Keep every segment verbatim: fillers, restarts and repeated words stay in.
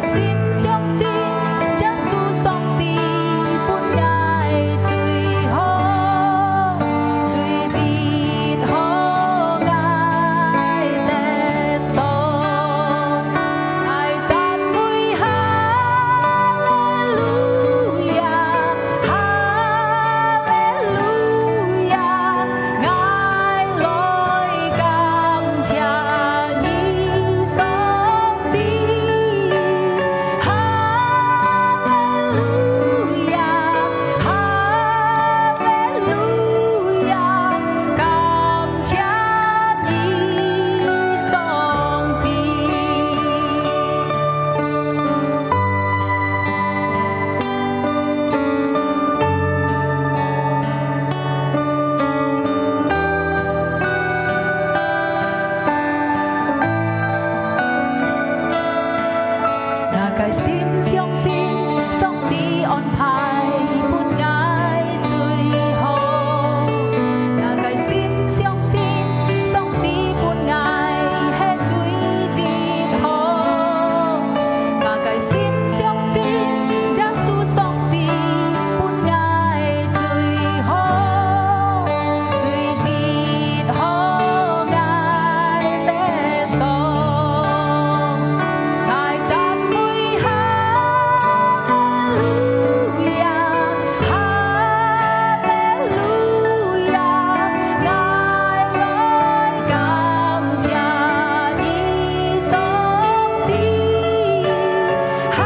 心相信，耶穌上帝分𠊎最好，最值好𠊎得到。𠊎讚美哈利路亞，哈利路亞，𠊎來感謝你，上帝。 哈利路亞，哈利路亞，感謝你，上帝。 𠊎个心相信，上帝安排分𠊎最好。𠊎个心相信，上帝分𠊎係最值好。𠊎个心相信，耶穌上帝分𠊎最好。 最值好𠊎得到。𠊎讚美哈利路亞，哈利路亞，𠊎來感謝你，上帝。哈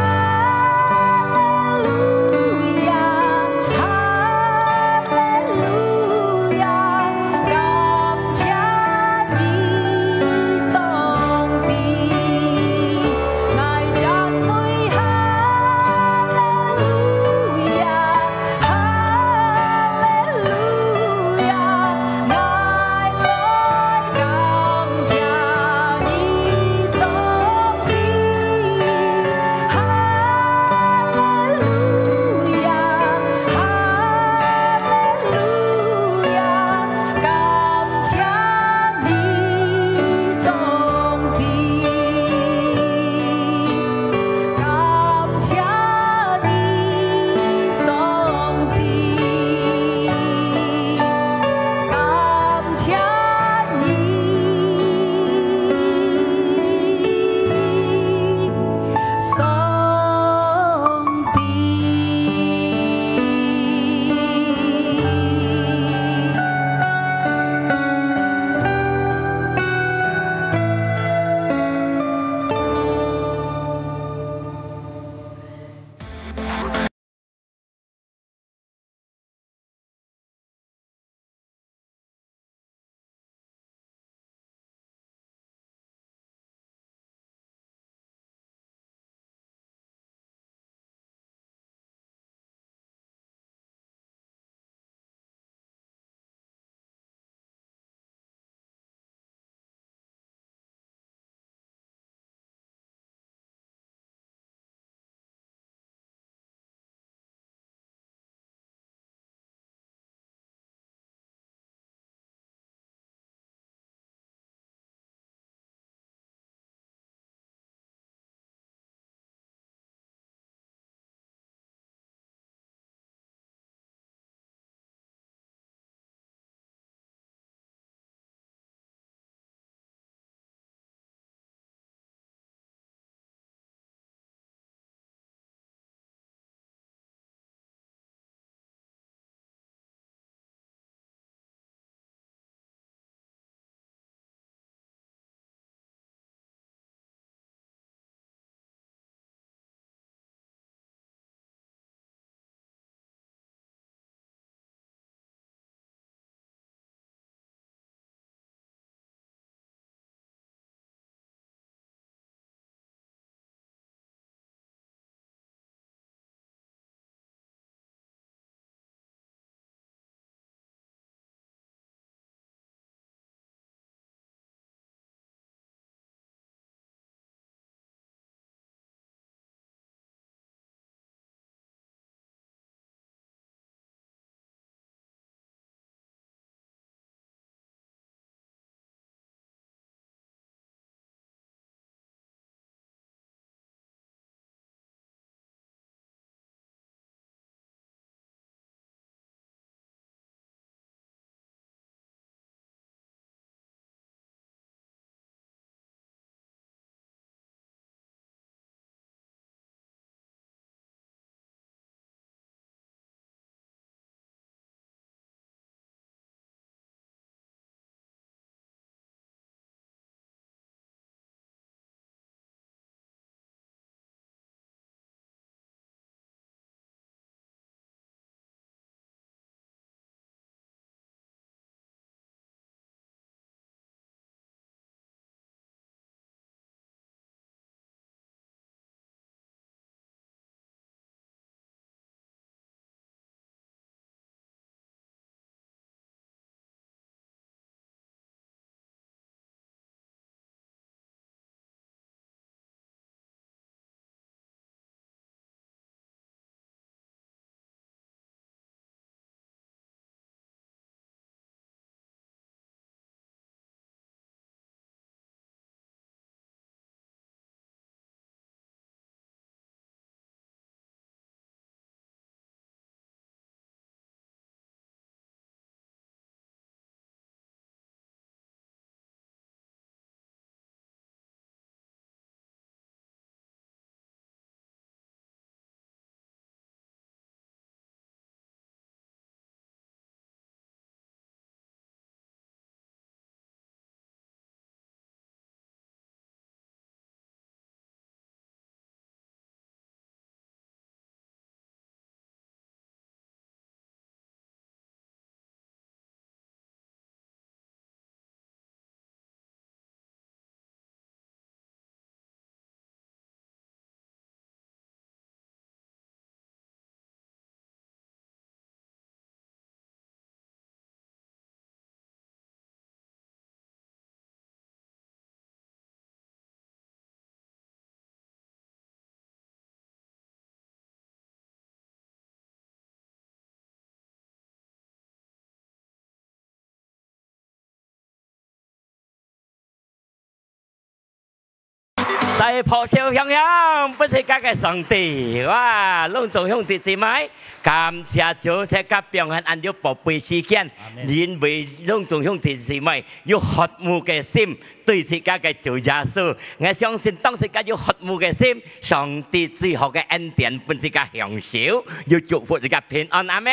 再拍手響響，分自家个上帝。哇，攏總兄弟姊妹，感謝主，自家放下恁有寶貝時間，阿們。因為攏總兄弟姊妹有渴慕个心，對自家个主耶穌。𠊎相信，當自家有渴慕个心，上帝最好个恩典分自家享受，又祝福自家平安。阿們。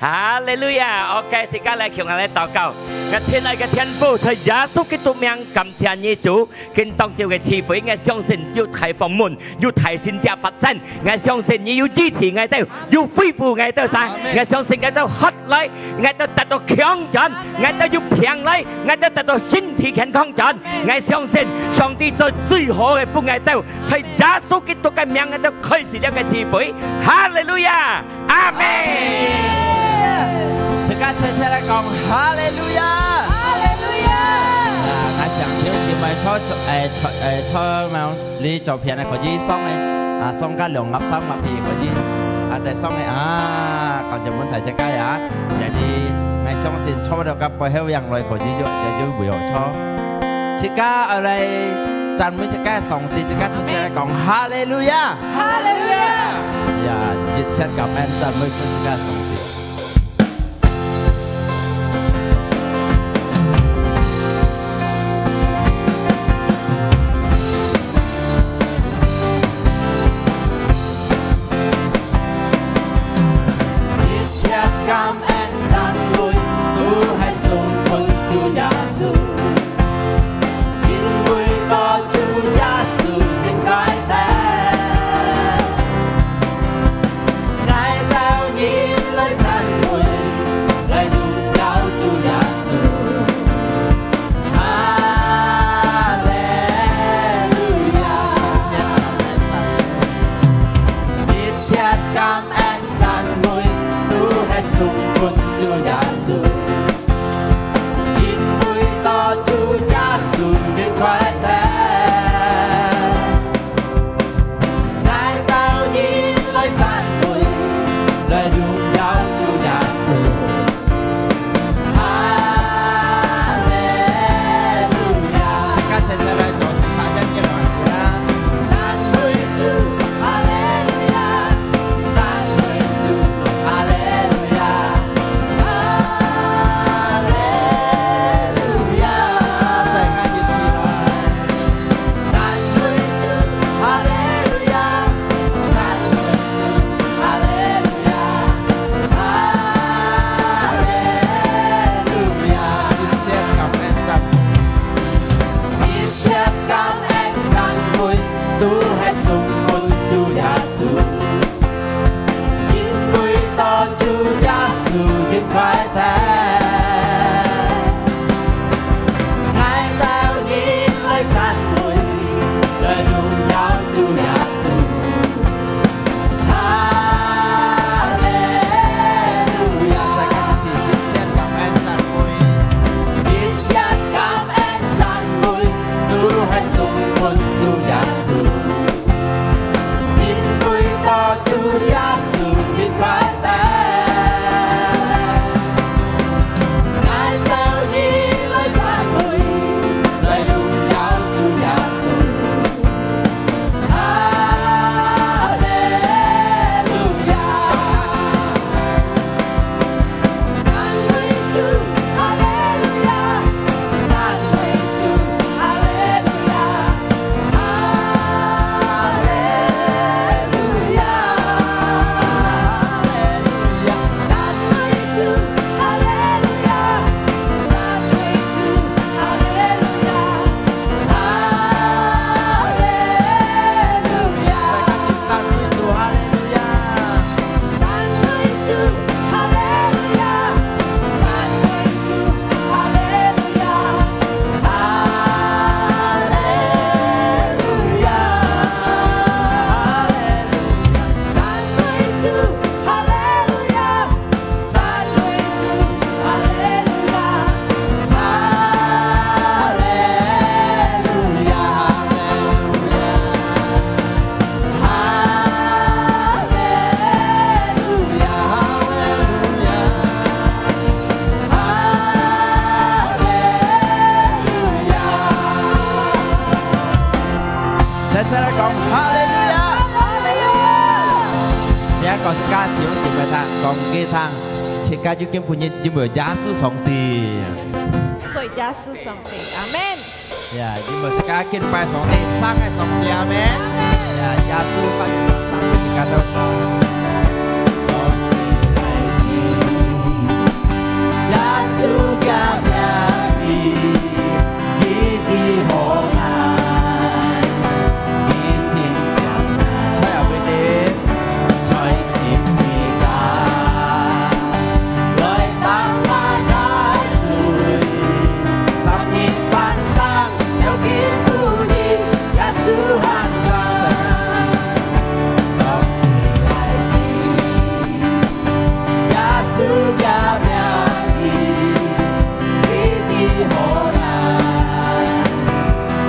哈利路亞！OK，自家來共下來禱告。𠊎親愛个天父，在耶穌基督名感謝你主，今當晝个聚會，𠊎相信有大豐滿，有大神蹟發生。𠊎相信你有醫治𠊎兜，有恢復𠊎兜儕。阿們。𠊎相信𠊎兜活來，𠊎兜得到強壯，𠊎兜有病來，𠊎兜得到身體健康轉。𠊎相信上帝做最好个分𠊎兜，在耶穌基督个名，𠊎兜開始這个聚會。哈利路亞！ 阿們。自家齊齊來講，哈利路亞！哈利路亞！啊，𠊎想請姊妹坐，誒，坐，誒，坐嘛，你左片个可以上个，啊，上个兩粒、三粒可以，啊，再上个，啊，感謝們大自家呀。因為𠊎相信坐到个背後樣來可以有，也有位好坐。自家愛來讚美自家上帝，自家齊齊來講，哈利路亞！ 哈利路亞！呀，一切感恩讚美歸自家上帝。一切感恩讚美都係送分主耶穌。 因為到主耶穌真快樂，𠊎兜人來讚美，來榮耀主耶穌。哈利路亞！一切感恩讚美都係送分主耶穌。 因為到主耶穌真快樂，𠊎兜人來讚美，來榮耀主耶穌。哈利路亞！自家齊齊來做三聲敬拜啦！讚美主，哈利路亞！讚美主，哈利路亞！哈講自家弟兄姊妹聽，講佢聽，自家有今晡日，因為耶穌上帝。因為耶穌上帝，阿門。呀，因為自家敬拜上帝，生个上帝，阿門。阿門。呀，耶穌上帝，上帝自家都生。上帝來自，耶穌个名字， 佢治好𠊎，佢親像那菜頭尾的，在十字架來擔𠊎个罪，三日半生了今晡日，耶穌還生，上帝來自。 耶穌个名字，佢治好𠊎，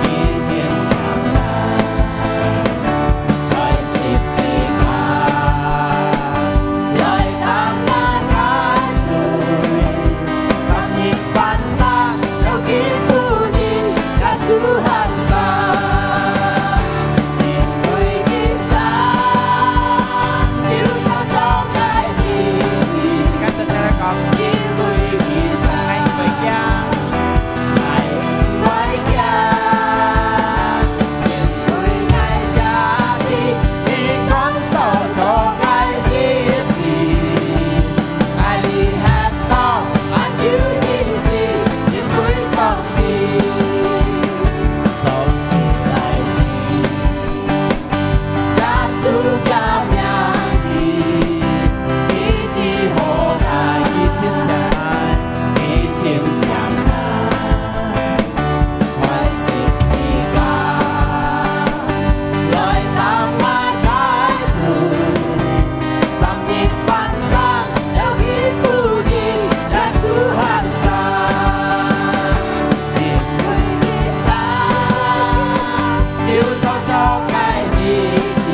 佢親像那菜頭尾的，在十字架來擔𠊎个罪，三日半生了今晡日，耶穌還生。 因為佢生，有創造个日子。自家真正來講，因為佢生，𠊎毋會驚，𠊎毋會驚。因為𠊎也知，佢講所做个日子，𠊎哩歇到，還有意思，因為上 上帝來自，耶穌个名字，佢治好𠊎，佢親像𠊎，佢親像𠊎，在十字架來擔𠊎个罪，三日半生 了今晡日，耶穌還生，因為佢生，有創造个日子，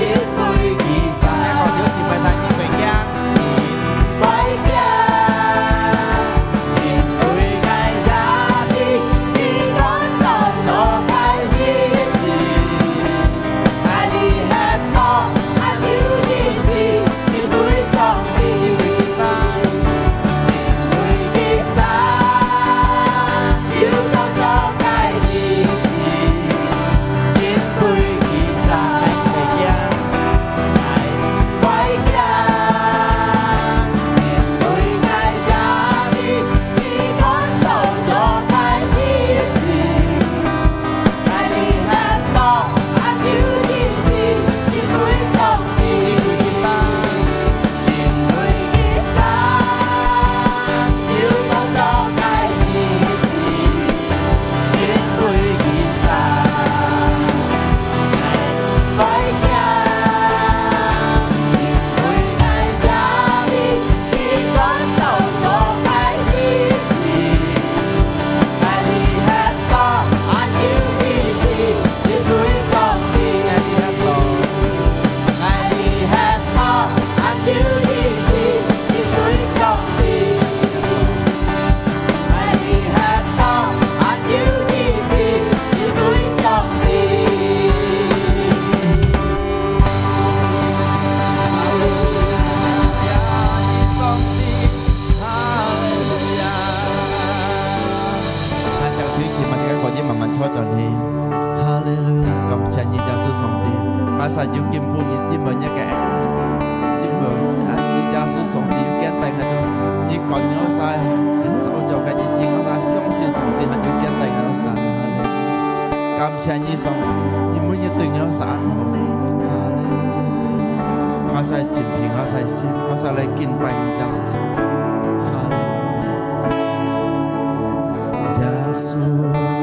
因為佢生。再講，有機會，大家會驚，會驚。 因為𠊎也知，佢講所做个日子，𠊎哩歇到，還有意思，因為上帝，因為佢生，因為佢生，有創造个日子，因為佢生，𠊎毋會驚。 哈利路亞！感謝你，耶穌上帝。𠊎儕有今晡日，因為你个恩典，因為你耶穌上帝有揀選𠊎兜儕，你講𠊎儕，所做个一切，𠊎儕相信上帝還有揀選𠊎兜儕。哈利路亞！感謝你上帝，因為你對𠊎儕恁好。哈利路亞！𠊎儕盡憑𠊎儕心，𠊎儕來敬拜你，耶穌上帝。哈利路亞！ 耶穌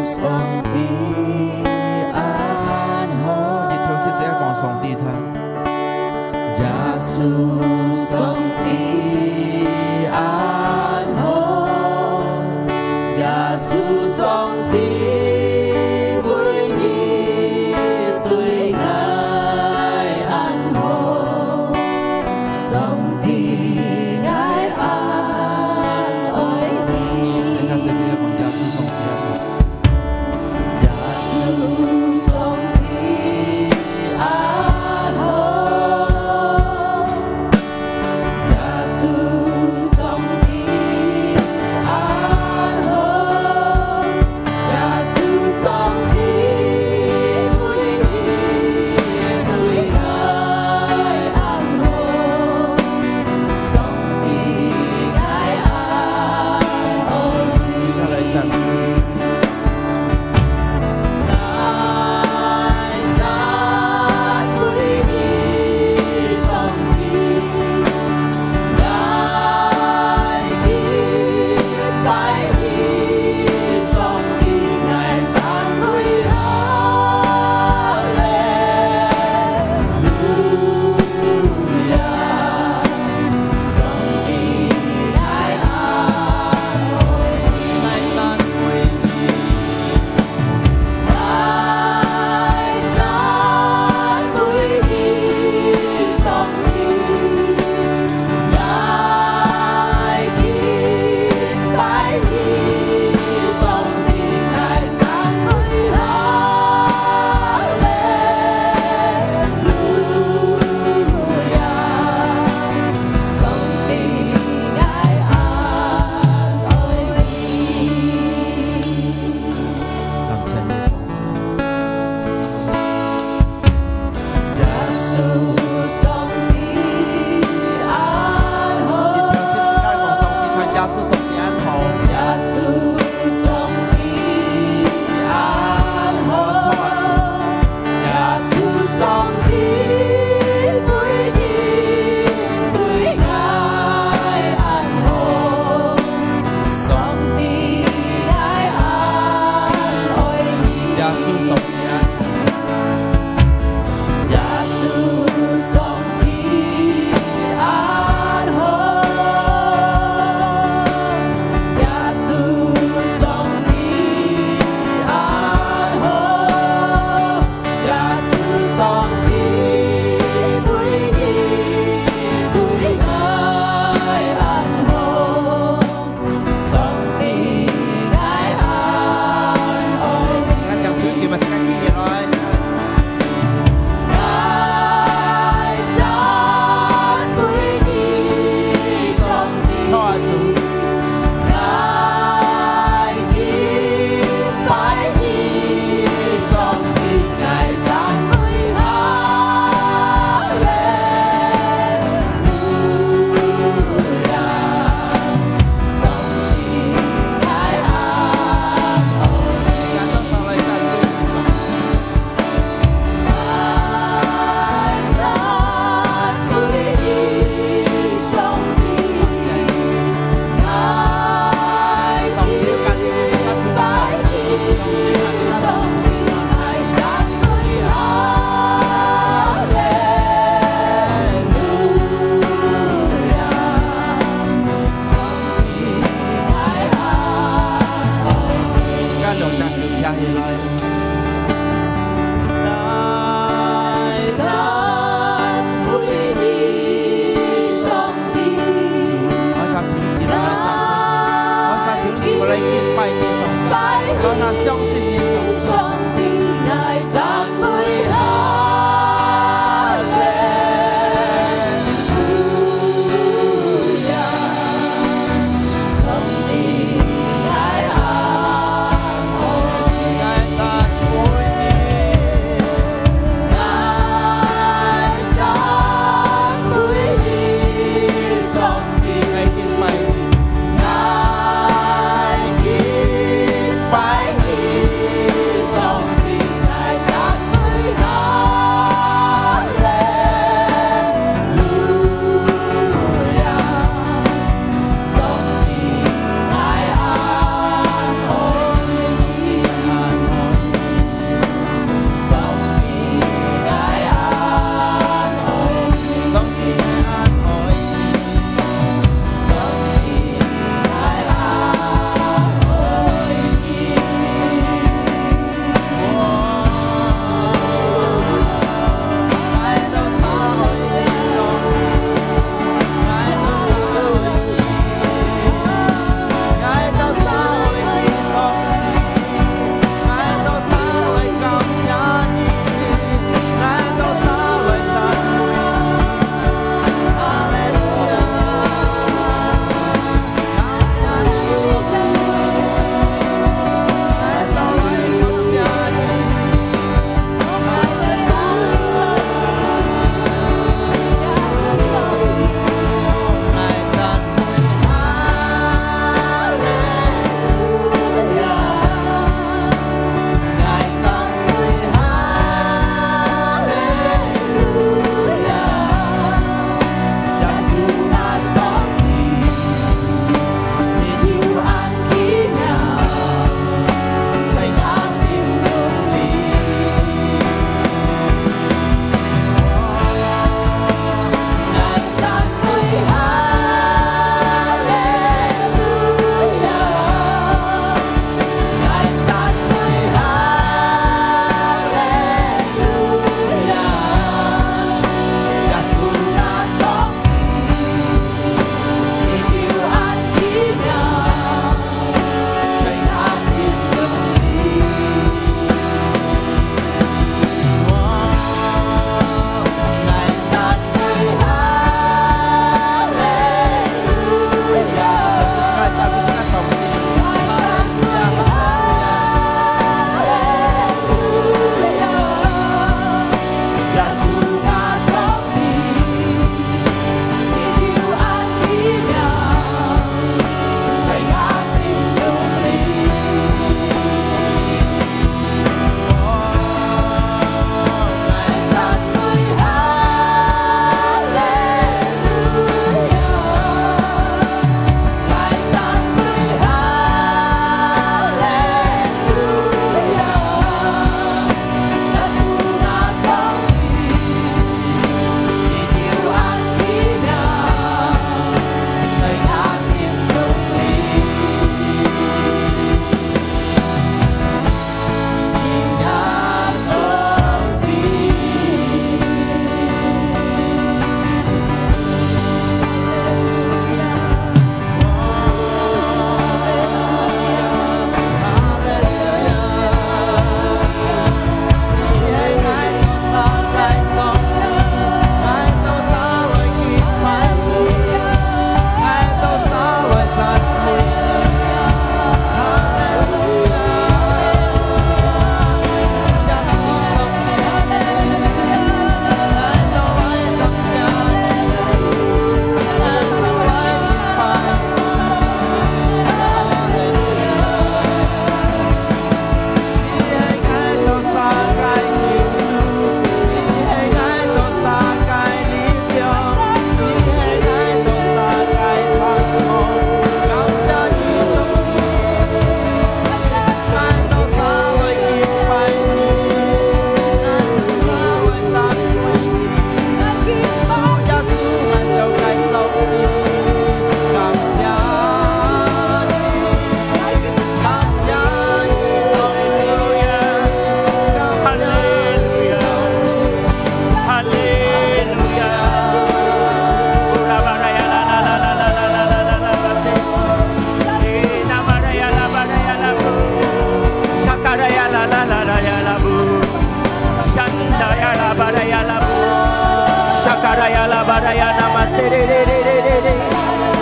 上帝恁好。一條心，大家講上帝聽。耶穌上帝恁好，耶穌上帝每日對𠊎恁好。 上帝，𠊎恁愛你。再加姐姐講耶穌上帝。耶穌上帝恁好，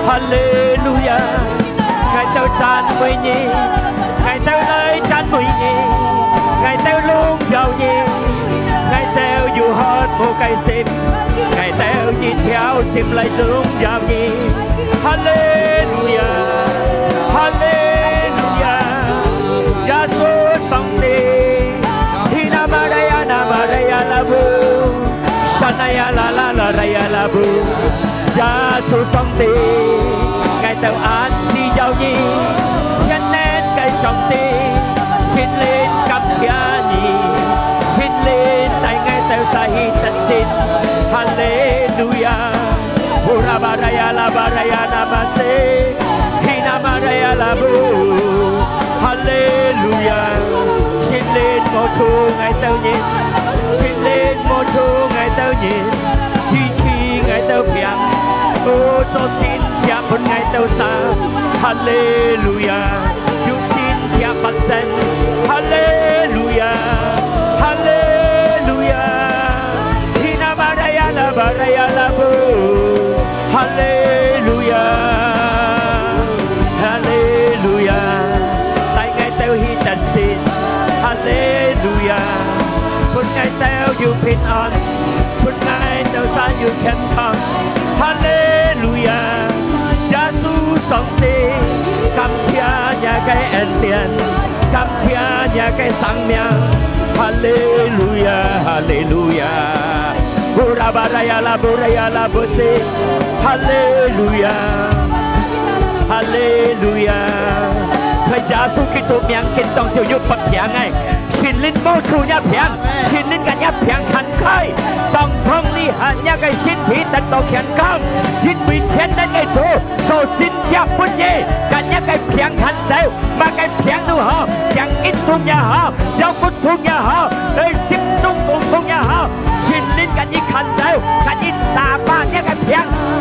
哈利路亞！𠊎兜讚美你，𠊎兜來讚美你，𠊎兜榮耀你，𠊎兜有渴慕个心，𠊎兜一條心來榮耀你。哈利路亞！哈利路亞！耶穌上帝，Hina Maraya na Maraya Labu。 Shanaya la la la raya la bu。耶穌上帝，𠊎兜恁需要你，全能个上帝，聖靈感謝你，聖靈帶𠊎兜儕去得勝。哈利路亞！Ura baraya la baraya na mase。 Hina Maraya Labu。哈利路亞！聖靈摸觸𠊎兜人，聖靈摸觸𠊎兜人，醫治𠊎兜病，哦，做神蹟分𠊎兜儕。哈利路亞！有神蹟發生。哈利路亞！哈利路亞！Hina Maraya la baraya la bu。 哈利路亞！哈利路亞！帶𠊎兜去得勝！哈利路亞！分𠊎兜有平安，分𠊎兜儕有健康！哈利路亞！耶穌上帝，感謝若个恩典，感謝若个生命！哈利路亞！哈利路亞！ Ura baraya la buraya la busi。哈利路亞！哈利路亞！在耶穌基督名，今當晝有發病个，聖靈摸觸若病，聖靈甲若病看開，當場你喊若个身體得到健康，因為全能个主做神蹟分你，甲若个病看走，麼个病都好，病痛也好，腰骨痛也好，呃，心中無痛也好， 聖靈甲你牽走，甲你打敗若个病，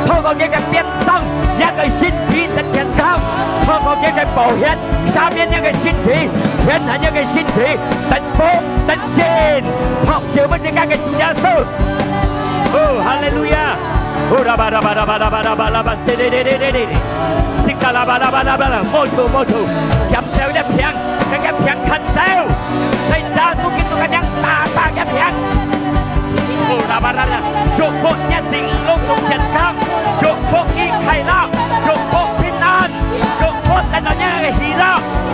透過若个鞭傷，若个身體得健康，透過若个寶血，赦免若个身體，全然若个身體，得福得勝，拍手分自家个主耶穌。哦，哈利路亞！哦，啦吧啦吧啦吧啦吧啦吧啦吧，是的的的的的。 Sika la ba la ba la ba la，摸觸摸觸，減少一片，將一片看走。在耶穌基督个名打敗一片。哦，啦吧啦啦，祝福你靈命攏總健康，祝福你快樂，祝福平安，祝福得到你个喜樂，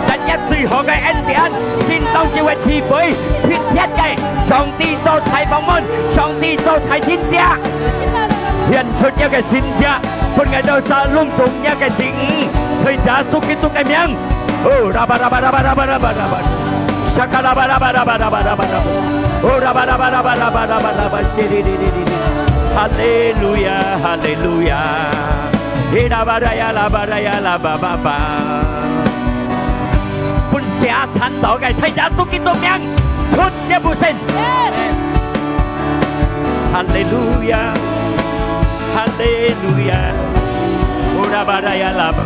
得你最好个恩典，今當晝个聚會，特別个，上帝做大幫忙，上帝做大神蹟，顯出你个神蹟。 分𠊎兜儕攏總若个神，在耶穌基督个名。哦，啦吧啦吧啦吧啦吧啦吧啦吧。Shaka啦吧啦吧啦吧啦吧啦吧啦吧。哦，啦吧啦吧啦吧啦吧啦吧啦吧。是哩哩哩哩哩。哈利路亞，哈利路亞。嘿啦吧啦呀啦吧啦呀啦吧吧吧。分邪神道个，在耶穌基督名，出這部身。 哈利路亞，哈利路亞，烏拉巴拉呀拉巴。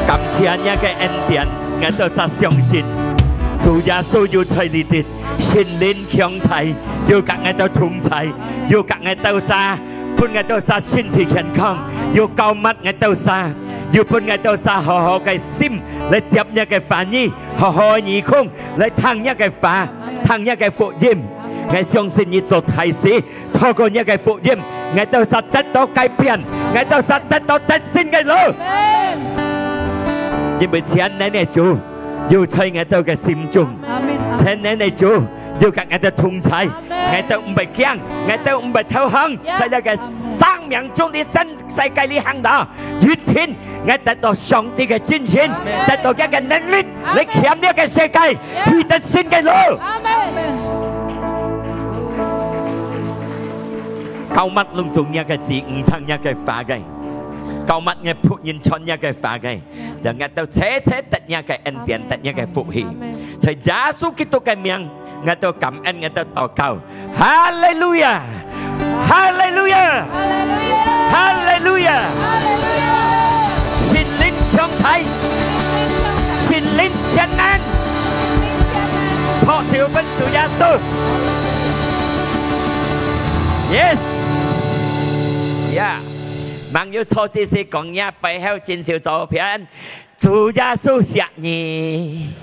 感謝若个恩典，𠊎兜儕相信，主耶穌有在這地，聖靈強大，有甲𠊎兜同在，有甲𠊎兜儕，分𠊎兜儕身體健康，有膏抹𠊎兜儕，有分𠊎兜儕好好个心來接若个話語。 好好耳空來聽若个話，聽若个福音。𠊎相信你做大事，透過若个福音，𠊎兜儕得到改變，𠊎兜儕得到得勝个路。因為全能个主有在𠊎兜个心中，全能个主有甲𠊎兜同在，𠊎兜毋會驚，𠊎兜毋會投降，在這个生命中的神 世界裡行道，一定𠊎得到上帝个真神，得到佢个能力，來牽這个世界，去得勝个路。膏抹攏總若个子女聽若个話个，膏抹若僕人傳若个話个，讓𠊎兜齊齊得若个恩典，得若个福氣。在耶穌基督个名， 𠊎兜感恩，𠊎兜禱告。哈利路亞！哈利路亞！哈利路亞！聖靈強大，聖靈全能，拍手分主耶穌。Yes。Yeah。吂有坐之時講若背後真受左片，主耶穌惜你。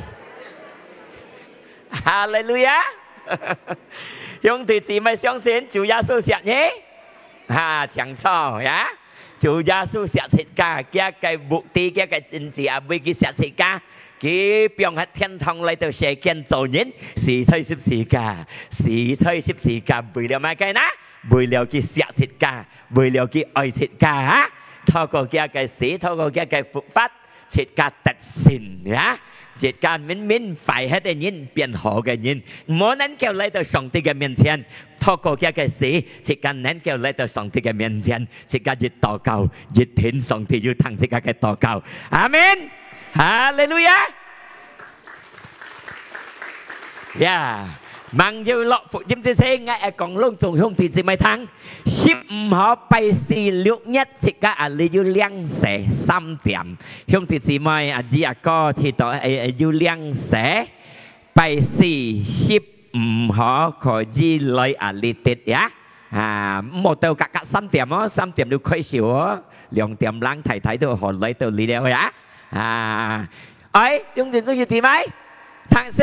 哈利路亞！兄弟姊妹，相信主耶穌惜你。哈，請坐呀！主耶穌惜自家，佢个目的，佢个真正為佢惜自家，佢放忒天堂來到世間做人，死在十字架，死在十字架，為了麼个呢？為了佢惜自家，為了佢愛自家啊！透過佢个死，透過佢个復活， 自家得勝呀！自家明明壞忒个人變好个人，無能夠來到上帝个面前，透過佢个死，自家能夠來到上帝个面前，自家一禱告，一定上帝有聽自家个禱告。阿門！哈利路亞！呀，吂有落福音之前，𠊎愛講攏總兄弟姊妹聽。 十五號拜四六日，自家啊，這有領洗三點。兄弟姊妹，阿姨阿哥，知道，誒，誒，有領洗，拜四十五號可以來啊，這得呀。啊，莫到格格三點哦，三點就開始哦，兩點零太太都好來到這了呀。啊， 哎，兄弟姊妹，聽識？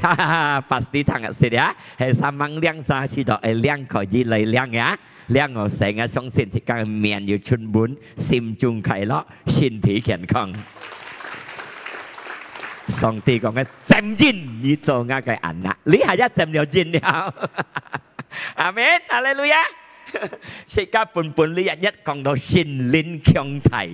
哈哈哈，pasti聽識呀。係三萬零三十度，哎，領可以來領呀。領哦，成日相信自家个面有春分，心中快樂，身體健康。上帝講个，正因你做𠊎个anak，這下也正了因了。 阿門，哈利路亞！自家本本這一日講到心靈強大，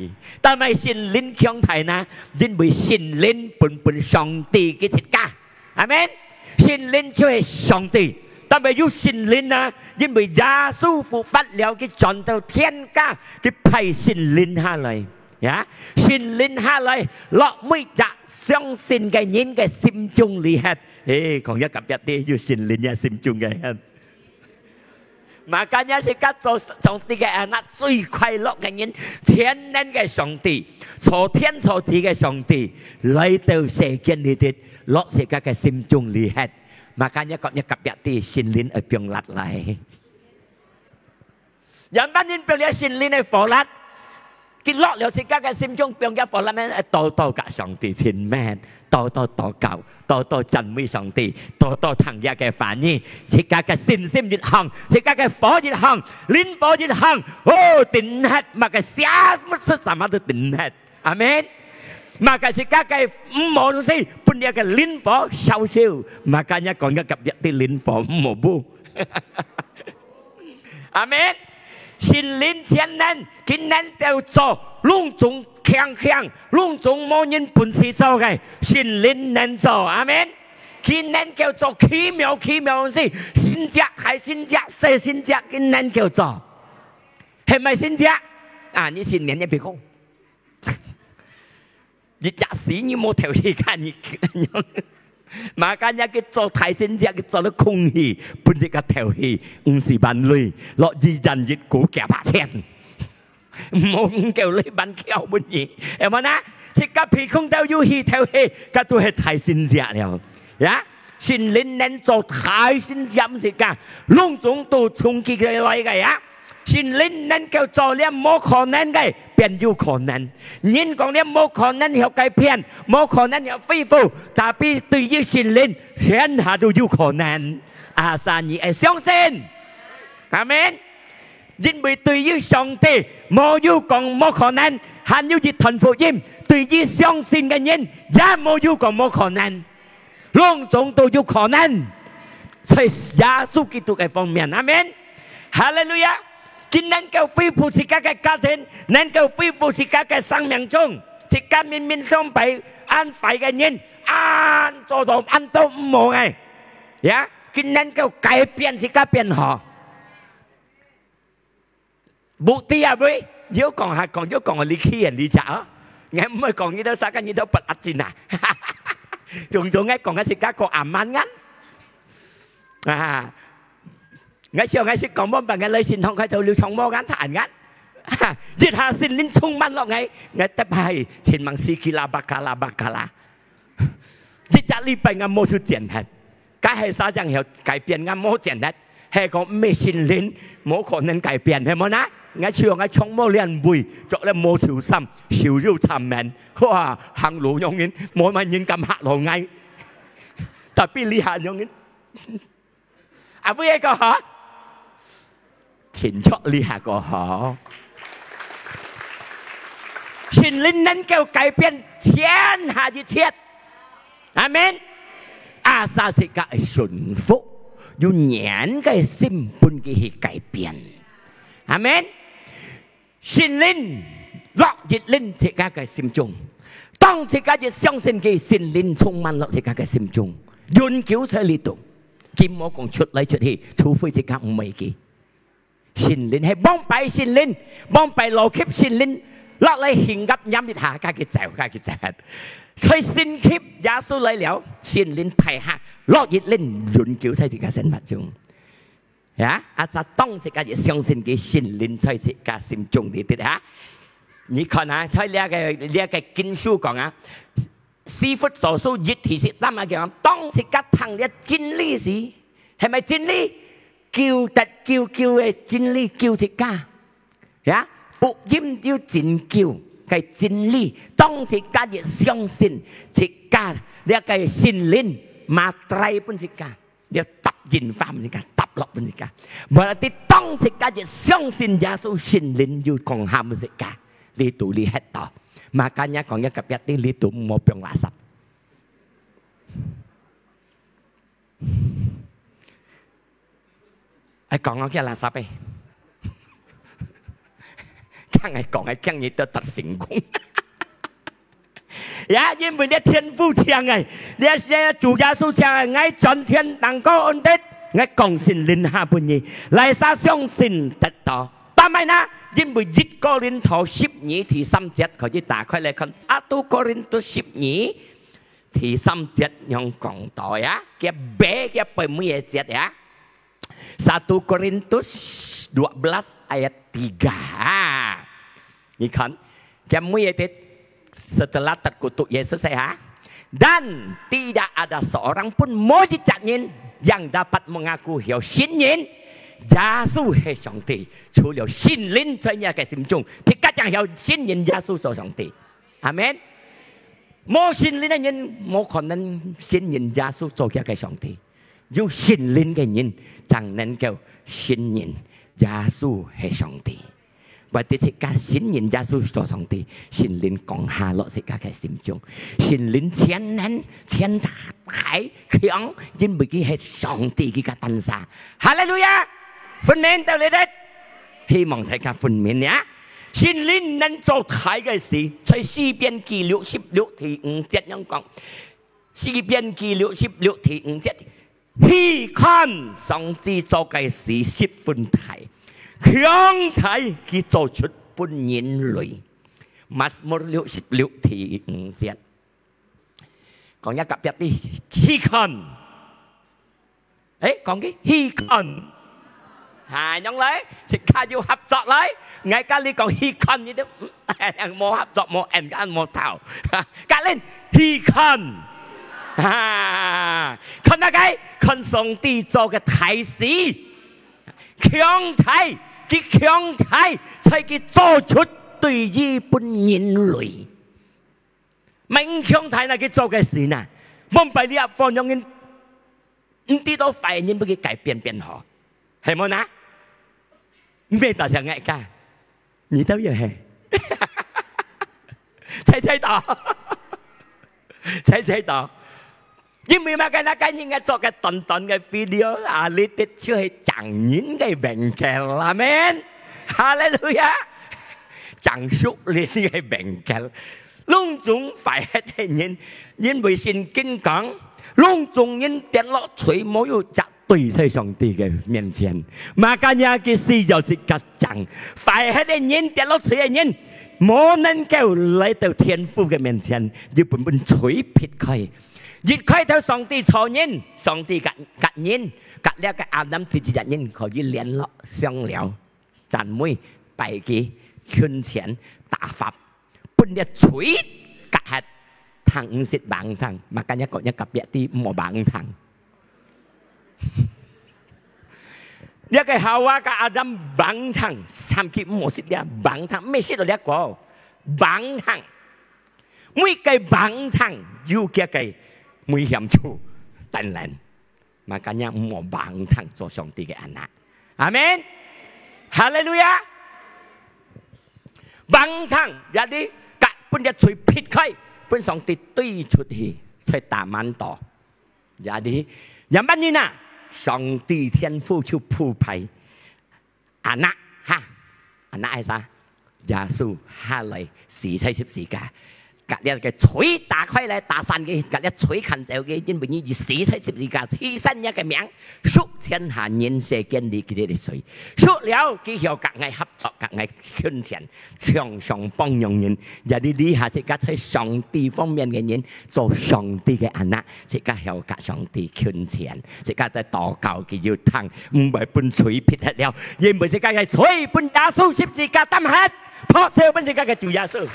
但係心靈強大呢？因為心靈本本上帝个自家。阿門。心靈就係上帝，但係有心靈呢？因為耶穌復活了，佢轉到天家，佢派心靈下來。呀，心靈下來，落每隻相信个人个心中裡歇。誒，講一隔壁知，有心靈个心中个歇。 Makanya自家做上帝个anak最快樂个人，全能个上帝，造天造地个上帝，來到世間裡頭，落自家个心中裡歇。Makanya講一隔壁知，心靈愛放剌來。仰般人放剌心靈个火剌？ 佢落了自家个心中，放个火剌，多多甲上帝親密，多多禱告，多多讚美上帝，多多聽佢个話語，自家个信心越強，自家个火越強，靈火越強，哦，頂忒，麼个邪魔出什麼都頂忒。阿門。麼个自家个毋好東西，分這个靈火燒燒，麼个人講个隔壁知靈火毋好。 阿門。聖靈全能，佢能夠做攏總強強，攏總無人本事做个，聖靈能做。阿門。佢能夠做奇妙奇妙个事，神蹟大神蹟，細神蹟，佢能夠做。係毋係神蹟？啊，你信念一別講。 一隻死你無頭氣看你，makanya佢做大神蹟，佢做到空氣，分一個頭氣，五十萬鐳，落醫院一股幾百千。無五九鐳萬箍分你，係無呢？自家鼻空都有氣頭氣，該都係大神蹟了。呀，聖靈能做大神蹟，毋係講，攏總都從佢个來个呀。 聖靈能夠做這無可能个，變有可能。人講這無可能曉改變，無可能曉恢復，tapi對於聖靈，天下都有可能。Asal你愛相信。阿門。因為對於上帝，無有講無可能，還有一段福音，對於相信个人，也無有講無可能。 攏總都有可能，在耶穌基督个方面。阿門。哈利路亞！佢能夠恢復自家个家庭，能夠恢復自家个生命中，自家明明相比恁壞个人，恁做到恁都毋好个，呀，佢能夠改變自家變好。 Bukti啊，喂，又講下講，又講我離題啊，離題啊。𠊎毋會講你兜啥个，你兜不阿進啊。總總𠊎講个自家个aman kan。啊，𠊎想𠊎識講，無辦法，𠊎來神堂開頭流暢無kan，太暗kan。一下聖靈充滿落𠊎，𠊎特派前往四季啦、巴卡啦、巴卡啦。一隻禮拜𠊎無出戰忒。啊，係啥正曉改變，𠊎無錢忒。係講毋係聖靈，無可能改變，係無呢？𠊎就愛像無練位，著了無臭衫，手又饞面，哇，行路樣人，無麼人敢嚇到𠊎。Tapi lihat樣人，啊，會个好？聽著lihat个好。聖靈能夠改變天下一切。阿門。Asal自家順服，用軟个心分佢去改變。阿門。聖靈落一輪自家个心中，當自家一相信佢，聖靈充滿落自家个心中，永久在裡肚。佢無講出來出去，除非自家毋愛佢。聖靈係往擺聖靈，往擺老級聖靈，落來興合黏一下，家己走，家己走。所以升級耶穌來了，聖靈派下落一輪永久在自家生活中。呀，啊，就當自家也相信佢聖靈在自家心中裡底哈。你看啊，在這个，這个經書講啊，以弗所書一第十三啊，講，當自家聽這真理時，係毋係真理？救得救救个真理，救自家。呀，福音有拯救个真理，當自家也相信，自家這个聖靈，matrai分自家，了答應話分自家，答落分自家。Berarti當自家也相信耶穌，聖靈就講下分自家，裡肚裡歇到。Makanya講一个別个裡肚無放垃圾。 愛講我个垃圾欸，驚愛講，驚你得得成功。呀，因為你天父請欸，你，你主耶穌請欸，𠊎轉天能夠安得，𠊎講聖靈下分你，哪儕相信得到。但係呢，因為一哥林多十二第三節，可以打開來看，satu哥林多十二， 第三節仰講到呀，佢背，佢背尾个節呀。Satu Korintus dua belas ayat tiga。你看，佢尾个節，setelah terkutuk Yesus係哈，dan tidak ada seorang pun，無一隻人，yang dapat mengaku曉信認耶穌係上帝，除了聖靈在你个心中，自家正曉信認耶穌做上帝。 阿門。無聖靈个人，無可能信認耶穌做佢个上帝。有聖靈个人，正能夠信認耶穌係上帝。Berarti自家信認耶穌做上帝，聖靈降下落自家个心中，聖靈全能、全大、強，因為佢係上帝佢个單儕。哈利路亞！分明到你兜，希望大家分明呀。 聖靈能做大个事，在詩篇記六十六第五節仰講。詩篇記六十六第五節，細看上帝做个事十分大，強大佢做出分人類。Mazmur六十六第五節，講一个別个，細看。 誒，講佢細看。哈，仰來，自家有合作來。𠊎跟你講細看，你都，無合作，無緣，無頭。哈，跟你細看。哈，看麼个？看上帝做个大事。強大，佢強大，在佢做出對於分人類。 毋強大哪，佢做个事哪，往擺你阿婆仰人，毋知道壞人分佢改變變好，係無哪？毋係大聲个，你兜也係。猜猜到，猜猜到。 因為麼个？該今日𠊎做个短短个video啊，裡肚就係正人个bengkel，阿門，哈利路亞！正屬靈个bengkel，攏總壞忒个人，因為聖經講，攏總人跌落水，無有隻對在上帝个面前。Makanya佢需要自家正，壞忒个人，跌落水个人，無能夠來到天父个面前，要分分水撇開。 一開頭上帝造人，上帝甲，甲人，甲了个亞當第一隻人可以聯絡上了，讚美、拜佢、獻錢、打發，分了罪甲核，通毋識橫通，makanya講一个別个莫橫通。這个夏娃佮亞當橫聽，三句毋好食這橫聽，毋係食到這个，橫聽。每个橫聽有佢个危險處，當然，makanya毋好橫聽做上帝个anak。阿門。哈利路亞。橫聽，jadi，分這罪撇開，分上帝追出去，在Taman肚。Jadi，仰般呢？上帝天父就鋪排anak，哈，anak係啥？耶穌下來死在十字架，佮這个罪打開來，打散佢，佮這罪趕走佢，因為你死在十字架，犧牲你个命，贖天下人世間裡佢个罪，贖了佢曉佮𠊎合作，佮𠊎近前，常常幫助人。Jadi這下自家在上帝方面个人，做上帝个anak，自家曉佮上帝近前，自家在禱告佢有聽，毋會分罪撇忒了，因為自家个罪分耶穌十字架擔忒，拍手分自家个主耶穌。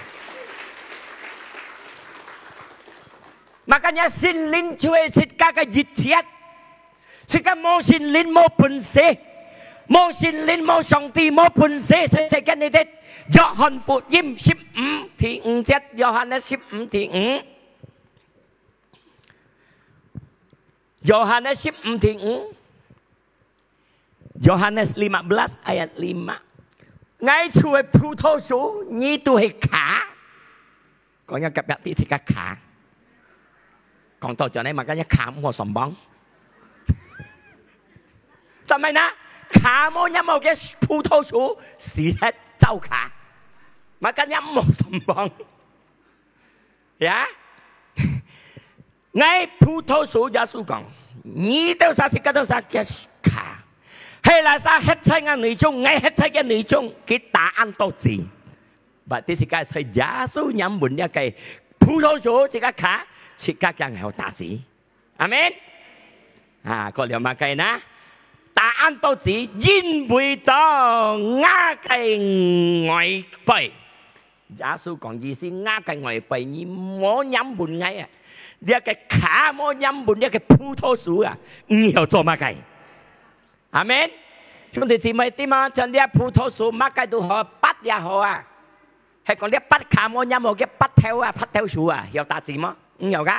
Makanya聖靈就係自家个一切。自家無聖靈無本事，無聖靈無上帝無本事，在世間裡底。約翰福音十五第五節，約翰个十五第五，約翰个十五第五。 Yohanes lima belas ayat lima。𠊎就係葡萄樹，你兜係椏。講一下隔壁知自家椏。講到這呢，makanya椏毋好上網。做麼呢？椏無黏好个葡萄樹，死忒燥椏。Makanya毋好上網。 Ya？𠊎葡萄樹，耶穌講，你兜儕自家兜儕个椏。係哪儕歇在𠊎內中，𠊎歇在佢內中，佢打恁多子。Berarti自家在耶穌黏穩這个葡萄樹，自家椏，自家正曉打子。阿門。啊，過了麼个呢？打恁多子，因為到𠊎个外背。 耶穌講，意思，𠊎个外背，你無黏穩𠊎啊，這个椏無黏穩這个葡萄樹啊，你曉做麼个？阿門。兄弟姊妹，知無？像這葡萄樹，麼个都好，菝也好啊，係講這菝椏無黏好，个菝頭啊，菝頭樹啊，曉打子無？毋曉个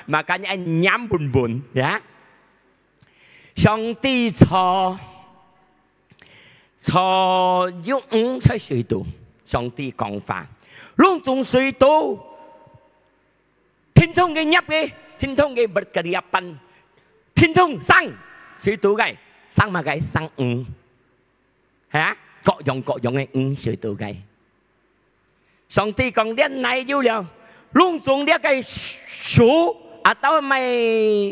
？Makanya愛黏穩穩，ya。上帝造 造有魚在水肚，上帝講話，攏總水肚，天頂个、入个，天頂个berkeliapan，天頂生水肚个，生麼个？生魚，哈？各樣各樣个魚水肚个。 上帝講：「這泥有了，攏總這个樹，atau係麼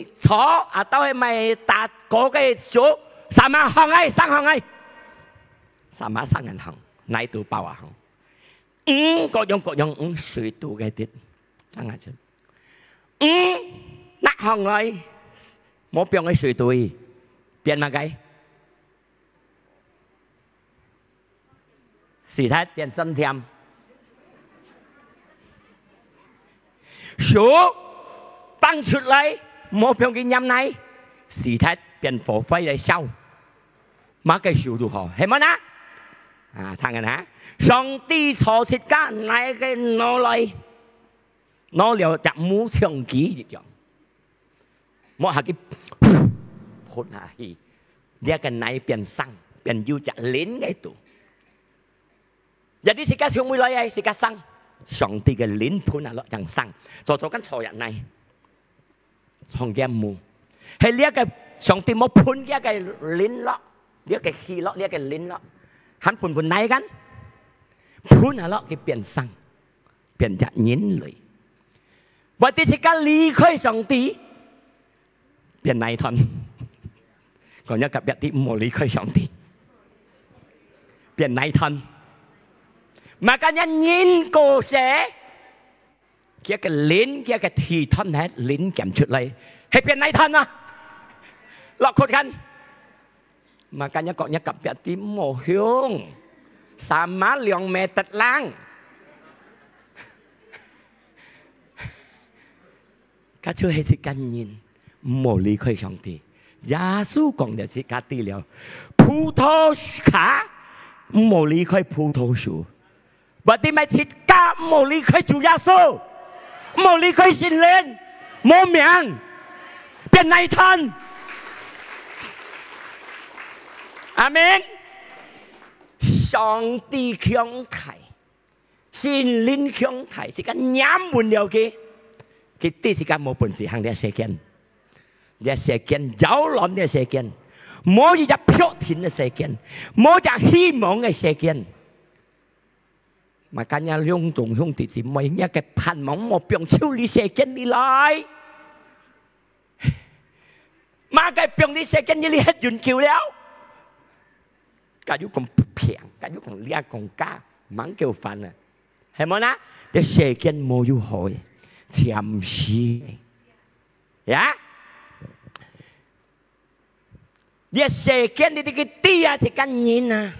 个草，atau係麼个打果个樹，sama䟘來，生䟘來。」Sama生人䟘，泥肚包啊䟘。魚，各樣各樣魚，水肚个滴，生下出。魚，拿䟘來，無放个水肚，變麼个？ 死忒變酸甜。樹放出來，無放佢黏泥，死忒變火灰來燒。麼个樹都好，係無呢？啊，聽下啊，上帝造自家泥个拿來，拿了隻木匠佢一樣。 無下去，噴下去，這个泥變生，變有隻靈个肚。Jadi自家從哪位來个？自家生，上帝个靈噴下落正生，做做間造隻泥，創隻木。係這个上帝無噴這个靈落，這个氣落，這个靈落，還噴噴泥間，噴下落佢變生。 變隻人類。Berarti自家離開上帝，變泥團。講若隔壁知，毋好離開上帝，變泥團。Makanya人過世，佢个靈，佢个氣團係靈減出來，係變泥團啊！落去看。 Makanya講若隔壁知，毋好凶，sama兩meter lang。該就係一个人，毋好離開上帝，耶穌講了自家知了，葡萄樹，毋好離開葡萄樹。Berarti乜自家毋好離開主耶穌，毋好離開聖靈，無命，變泥炭。阿門。上帝強大，聖靈強大，自家黏穩了佢，佢知自家無本事行這世間。這世間，擾亂這世間，無一隻確定个世間，無一隻希望个世間。Makanya，兄弟姊妹，若个盼望莫放手這世間裡來。麼个放這世間裡來，你歇永久了。假如講毋平，假如講這講該，吂夠煩啊，係無呢？這世間無有好个，暫時个。呀？這世間裡，佢知啊，自家人啊，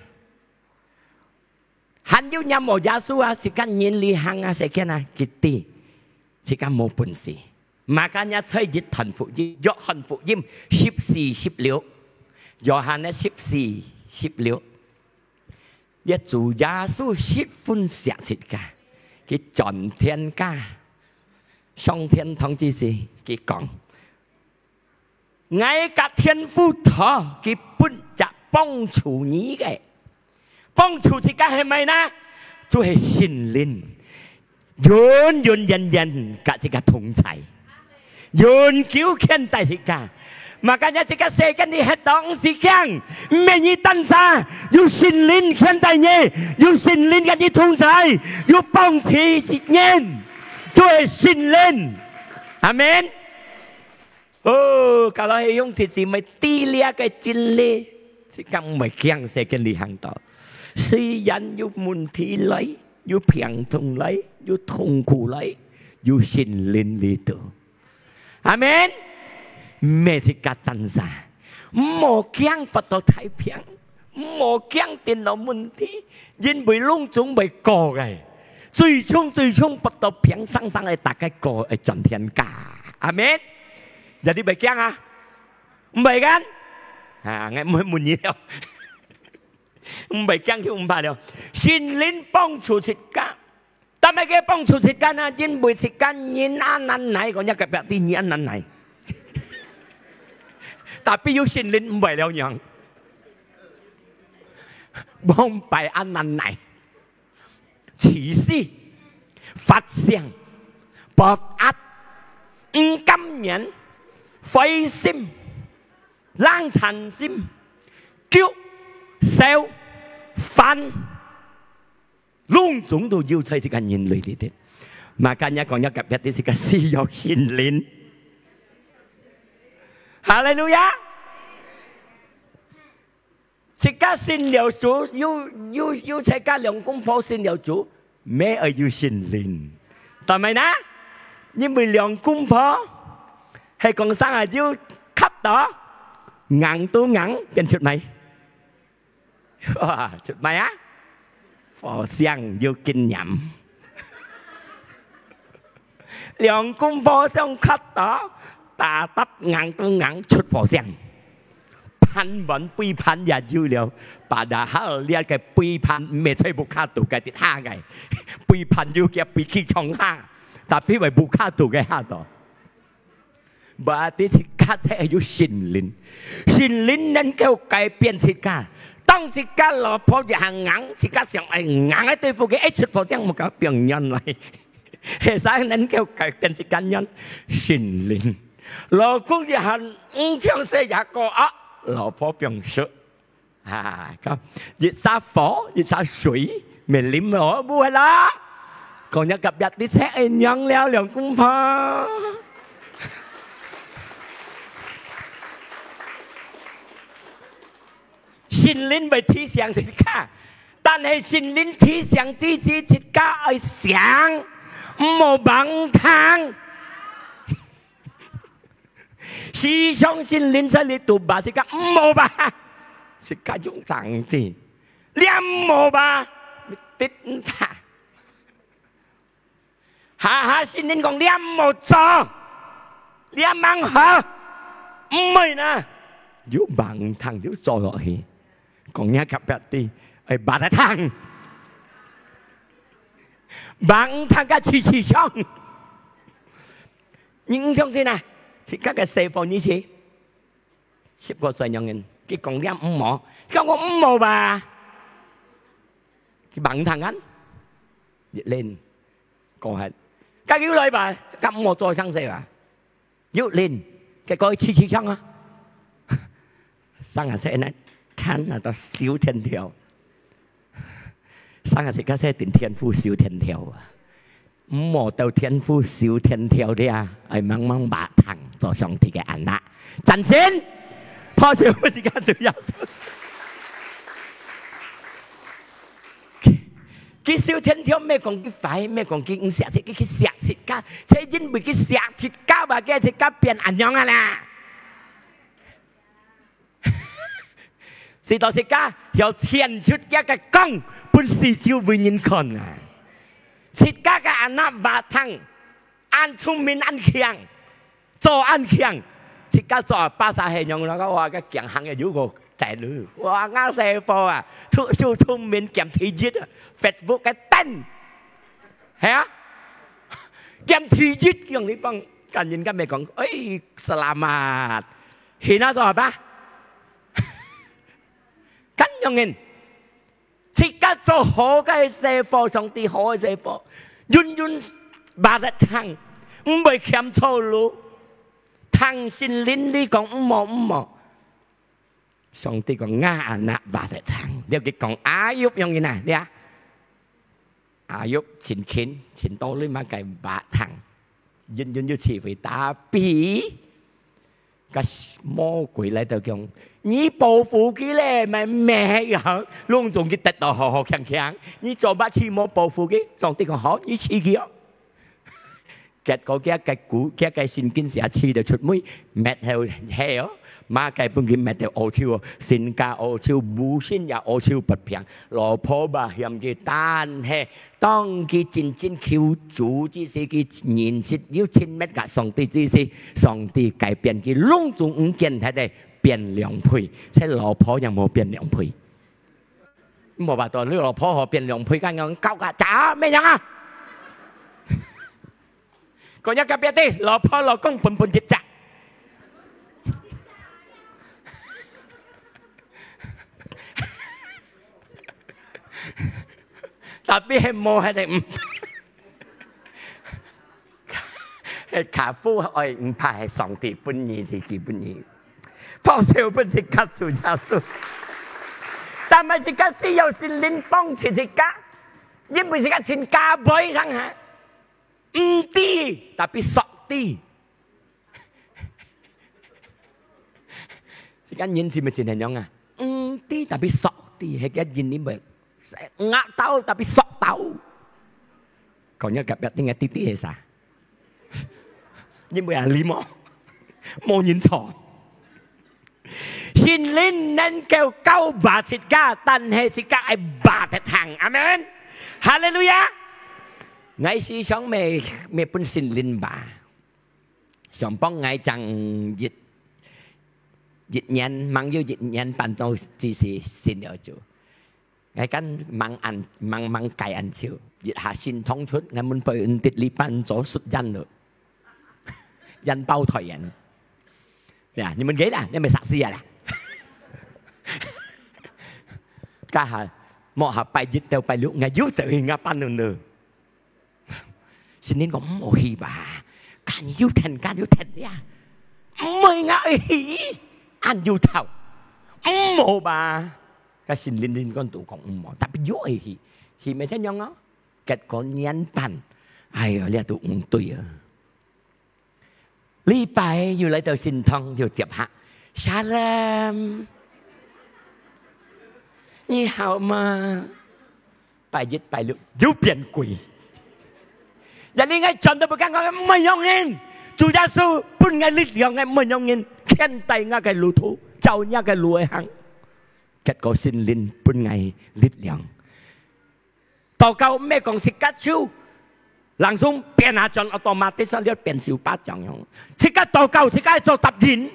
還有若無耶穌啊，自家人裡行啊，世間啊，佢知自家無本事。Makanya在一段福音，約翰福音十四、十六，約翰个十四、十六，這主耶穌十分惜自家，佢轉天家，上天堂之時，佢講：𠊎佮天父討，佢分隻幫助你个。幫助自家係麼个呢？就係聖靈，永永遠遠佮自家同在，永久牽帶自家。Makanya自家世間裡歇到毋使驚，毋係你單儕，有聖靈牽帶你，有聖靈佮你同在，有幫助人，就係聖靈。阿門。 哦，kalau係兄弟姊妹知這个真理，自家毋會驚世間裡行到。雖然有問題來，有病痛來，有痛苦來，有聖靈裡肚。阿門。毋係自家單儕，毋好驚發到大病。 毋好驚等到問題，因為攏總會過个。最終，最終發到病生生个，大家過會轉天家。阿門。Jadi會驚啊？毋會驚？啊，𠊎毋會問你了。毋會驚就毋怕了。聖靈幫助自家， 但係佢幫助自家呢，因為自家人恁難耐，講若隔壁知你恁難耐。Tapi有聖靈毋會了樣，往擺恁難耐，自私、發性、暴壓、毋甘願、灰心、冷淡心、急、愁、煩。 攏總都有在這个人類裡底。Makanya講，若隔壁知自家需要聖靈。哈利路亞！自家信了主，有，有，有自家兩公婆信了主，乜愛有聖靈。但係呢，因為兩公婆係講生啊，有磕到，硬都硬，變出來。 哇，出賣啊？火星有經驗。兩公婆相磕到，打打硬都硬出火星。盤問背叛也有了，padahal這个背叛毋係在屋下肚个，在下个。背叛有佢飛去窗下，tapi會屋下肚个下到。 Berarti自家就愛有聖靈，聖靈能夠改變自家。當自家老婆一下硬，自家想愛硬个對付佢，一出火星，莫講放軟來。係生能夠改變自家軟，聖靈。老公一下硬像細爺哥啊，老婆放手。 啊，講，一儕火，一儕水，免啉哦，毋會啦。講若隔壁知自家仰了，兩公婆。聖靈會提醒自家，但係聖靈提醒之時，自家愛醒，毋好吂聽。 時常聖靈在裡肚話自家，毋好吧，自家用正知，這毋好吧，得毋得？下下聖靈講，這毋好做，這吂好，毋會呢。又吂忒又做落去，講若隔壁知，哎，吂得忒，吂忒个痴痴像。你毋相信啊？自家个細伙兒時，十過歲樣人，佢講這毋好，佢講我毋好吧，佢吂忒啊，一輪過後，該又來吧，該毋好做相勢吧。 有靈，結果痴痴像啊。生下細呢，看啊，到手天條。生下細个細定天父手天條啊。毋好到天父手天條了，愛慢慢吂忒做上帝个anak。讚成，拍手分自家主耶穌。 佢手天條，毋係講佢壞，毋係講佢毋惜自家，佢，佢惜自家，就因為佢惜自家，把佢自家變恁樣啊啦。使到自家要顯出佢个光，分四周圍人看啊。自家个anak吂忒， 恁聰明恁慶，做恁慶，自家做阿爸儕係仰个，哇，个慶幸个有個仔女，哇，𠊎細伙啊，讀書聰明，兼第一啊，Facebook个頂，係啊，兼第一，用你講，跟人家毋係講，哎，selamat，係啊，做阿爸，恁樣人。 自家做好个細伙，上帝好个細伙，永永barathang，毋會欠錯路。聽聖靈裡講毋好，毋好。上帝講，吾anak barathang。了佢講，Ayub樣人啊，你啊，Ayub盡勤，盡多你嘛个barathang，永永有智慧，tapi 該魔鬼來到講，你報復佢咧，乜乜呀，攏總佢得到好好慶慶，你做麼个無報復佢？上帝講好，你試佢哦。結果佢个古，佢个聖經寫試到出尾，搣後係哦，麼个分佢搣到烏手哦，身家烏手，無信也烏手不平，老婆吧嫌佢，但係 當佢真正求主之時，佢認識有親密个上帝之時，上帝改變佢，攏總毋見忒个變兩倍，這老婆也無變兩倍。無辦法，你老婆好變兩倍，敢樣搞个，咋，咩樣啊？講若隔壁知，老婆老公分分一隻。 Tapi係無，係毋，係客戶愛毋怕，係上帝分你，係佢分你。拍手分自家主耶穌。但係自家需要聖靈幫助自家，因為自家盡加倍上下，毋知，tapi sok知。 自家人係毋係真係樣啊？毋知，tapi sok知，係个人你會，額到，tapi sok到。講若隔壁聽个知知係啥？因為啊，你無，無人坐。聖靈能夠教把自家，但係自家愛把得聽。阿門。哈利路亞。𠊎時常乜，乜分聖靈把。 上幫𠊎正一，一年，吂有一年半到之時信了主。𠊎敢吂恁，吂，吂解恁久，一下心痛出，𠊎問佢，你得禮拜做食煙了，煙包台煙。呀，你問佢啦，你乜殺死啊啦？該下，莫下拜一到拜六，𠊎又走去𠊎班了呢。 聖靈講，毋好去吧，間又停，間又停呀。毋係𠊎愛去，恁有頭，毋好吧。該聖靈靈講都講毋好，tapi又愛去，去乜正樣哦。結果年半，哎喲，這都毋對啊。 禮拜又來到聖堂又接客，Shalom，你好嗎？拜一拜六又變鬼。Jadi𠊎轉到屋下，𠊎毋係樣人，主耶穌分𠊎力量，𠊎毋係樣人，牽帶𠊎个路途，照若个路來行。結果聖靈分𠊎力量。 禱告毋係講自家手，langsung變下轉，otomatis了變手巴掌樣。自家禱告，自家做答應。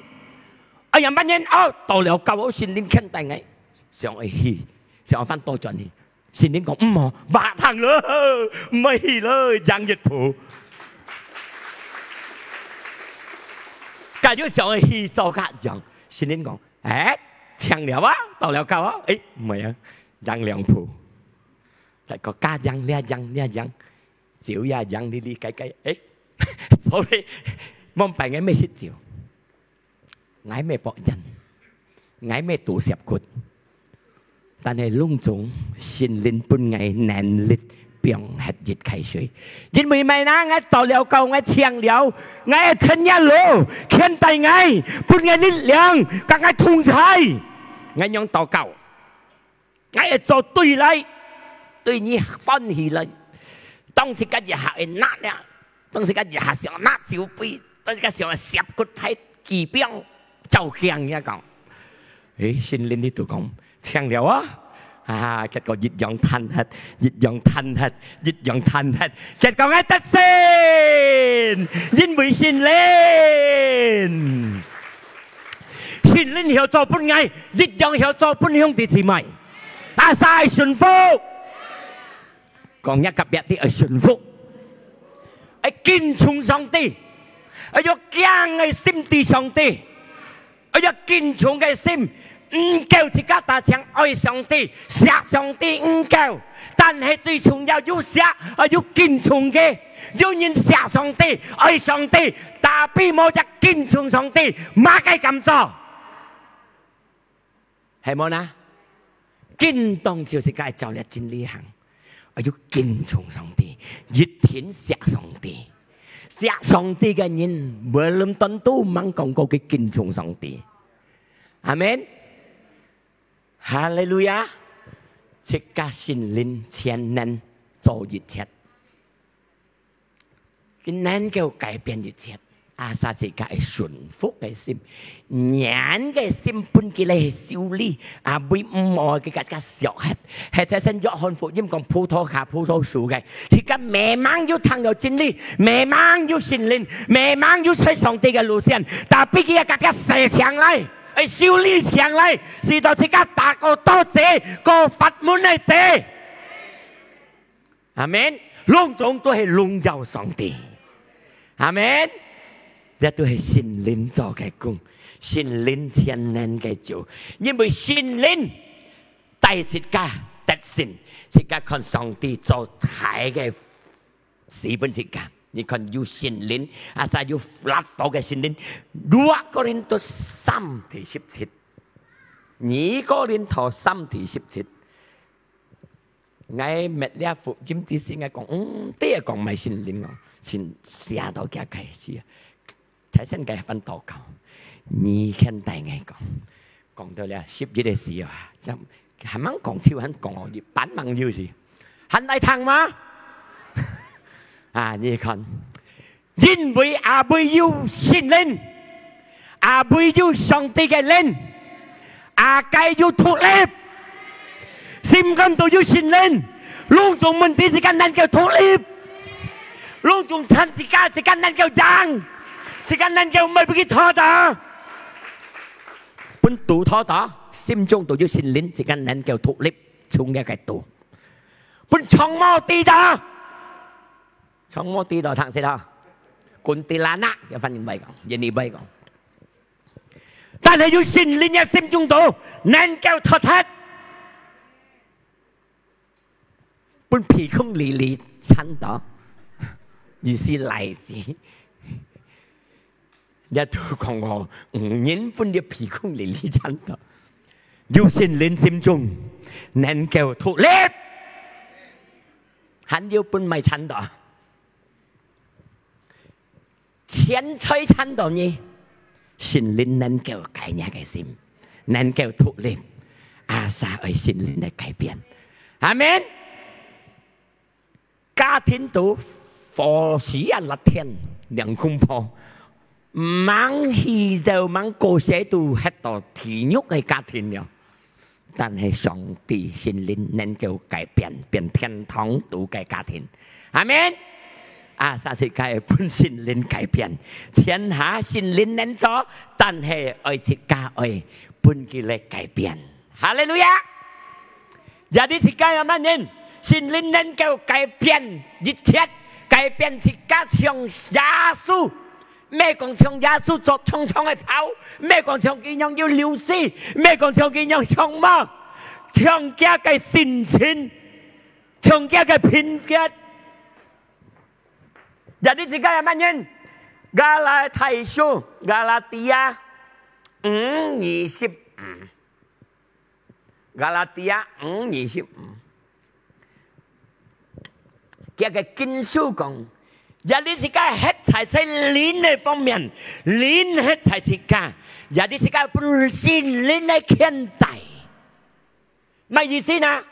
哎呀，慢點哦，到了教哦，聖靈牽帶𠊎，想愛去，想愛翻倒轉去。聖靈講：「毋好，話聽了，毋愛去了，贏一步。」假如想愛去做甲樣，聖靈講：「哎，請了啊，到了教哦，哎，毋會啊，贏兩步。」再講：「加贏，這贏，這贏，酒也贏，哩哩該該，哎，所以，望擺𠊎乜食酒。」𠊎乜博贏，𠊎乜堵舌骨。但係攏總聖靈分𠊎能力放忒一開水，因為麼个呢？𠊎到了教，𠊎請了，𠊎會跈若路，牽帶𠊎，分𠊎力量，佮𠊎同在。𠊎仰禱告？ 𠊎會做對來，對你歡喜來。當時間一下會拿了，當時間一下想拿酒杯，當時間想舌骨太疾病，照鏡也講。誒，聖靈你都講，請了啊！啊，結果一樣彈忒，一樣彈忒，一樣彈忒，結果𠊎得勝，因為聖靈。 聖靈曉做分𠊎，一樣曉做分兄弟姊妹。Asal愛順服。講若隔壁个愛順服，愛敬重上帝，愛有驚个心對上帝，愛有敬重个心，毋夠自家單淨愛上帝、惜上帝毋夠，但係最重要有惜，愛有敬重个。有人惜上帝、愛上帝，tapi無隻 敬重上帝，麼个敢做？係無呢？應當就自家照這真理行，愛有敬重上帝，一定惜上帝。惜上帝个人，無論當多吂講過佢敬重上帝。阿門。哈利路亞！自家聖靈全能做一切。 佢能夠改變一切。Asal自家愛順服个心，軟个心分佢來修理，啊，毋好佢自家惜忒。係頭先約翰福音講葡萄架、葡萄樹个，自家明明有聽到真理，明明有聖靈，明明有在上帝个路線，tapi佢也自家踅牆來，愛修理牆來，使到自家打過刀子，過法門个子。 阿門。攏總都係榮耀上帝。阿門。這都係聖靈做个工，聖靈全能个主，因為聖靈帶自家得勝，自家看上帝做大个事分自家。你看有聖靈，asal有辣火个聖靈。二哥林多三第十七，二哥林多三第十七。 𠊎搣這福音之時，𠊎講，嗯，對啊，講麼个聖靈哦，先寫到佢開始啊。頭先佢還禱告，你牽帶𠊎講，講到這十一个時候啊，正還吂講就還講哦，一半吂有時，還來聽嗎？啊，你看， 因為阿妹有聖靈，阿妹有上帝个靈，阿該有獨立，心肝肚有聖靈，攏總問題自家能夠獨立，攏總趁自家，自家能夠贏，自家能夠毋會分佢拖倒，分堵拖倒，心中都有聖靈，自家能夠獨立，從該个堵，分長毛地倒。 長毛地倒聽識哈，kuntilanak，有翻譯會講，印尼會講。但係有聖靈个心中肚，能夠脫忒，分鼻空離離chanto，意思來自 也都講哦，嗯，人分你鼻空離離chanto，有聖靈心中，能夠獨立，還有分麼chanto，錢財chanto呢，聖靈能夠改若个心，能夠獨立，asal愛聖靈來改變。阿門。 家庭肚火勢啊，辣天，兩公婆，吂去到吂過世都歇到地獄个家庭了。但係上帝聖靈能夠改變，變天堂肚个家庭。阿門。啊，啥自家愛分聖靈改變，全下聖靈能做，但係愛自家愛分佢來改變。哈利路亞！Jadi自家有麼人，聖靈能夠改變一切，改變自家像耶穌。毋係講像耶穌著長長个袍，毋係講像佢樣有流水，毋係講像佢樣像麼，像佢个性情，像佢个品格。Jadi自家有麼人？加拉太書，加拉底亞五二十五。 Galatia五二十五，佢个經書講，Jadi自家歇在在靈个方面，靈歇在自家，Jadi自家分聖靈來牽帶。麼意思呢？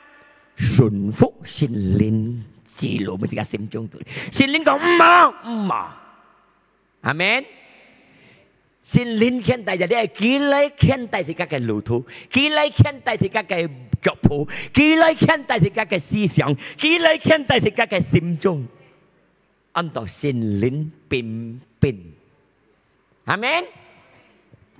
順服聖靈之路，自家心中肚。聖靈講，毋好，毋好。 阿門。聖靈牽帶，Jadi佢來牽帶自家个路途，佢來牽帶自家个腳步，佢來牽帶自家个思想，佢來牽帶自家个心中，安到聖靈冰冰。阿門。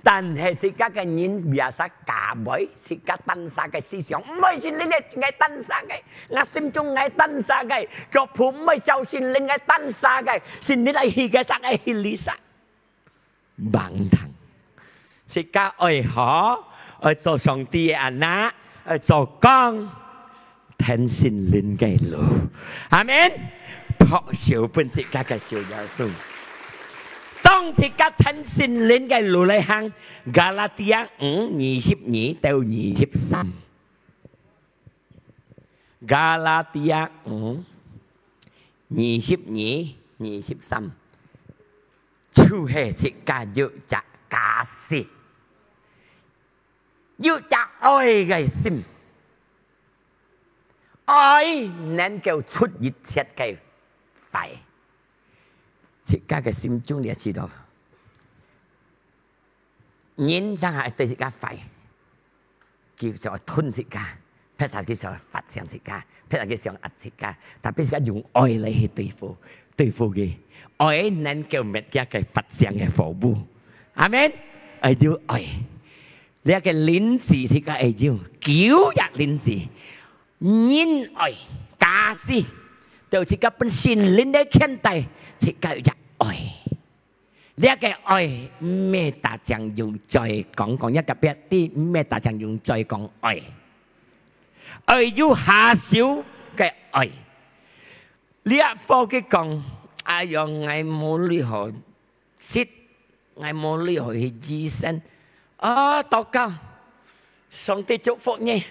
但係自家个人biasa假背，自家單儕个思想，毋係聖靈个，𠊎單儕个，𠊎心中𠊎單儕个，腳步毋係照聖靈个單儕个，聖靈愛去个儕，愛去哩儕。 Bang thang。自家愛好，愛做上帝个anak，愛做光，跈聖靈个路。阿門。拍手分自家个主耶穌。當自家跈聖靈个路來行，Galatia五二十二到二十三。 Galatia五二十二、二十三，就係自家有隻kasih，有隻愛个心，愛能夠出一切个壞。自家个心中你也知道， 人正係對自家壞，佢就愛吞自家，別儕佢就愛發現自家，別儕佢想壓自家，tapi自家用愛來去對付，對付佢。愛能夠滅佢个發現个火烌。阿門。愛有愛，這个靈子自家愛有，舊約靈子，仁愛、kasih，就自家分聖靈來牽帶，自家有隻愛。 這个愛毋係單淨用嘴講，講一个別个，毋係單淨用嘴講愛，愛有下手个愛。這課佢講，哎喲，𠊎無鐳好食，𠊎無鐳好去醫生。啊，禱告，上帝祝福你。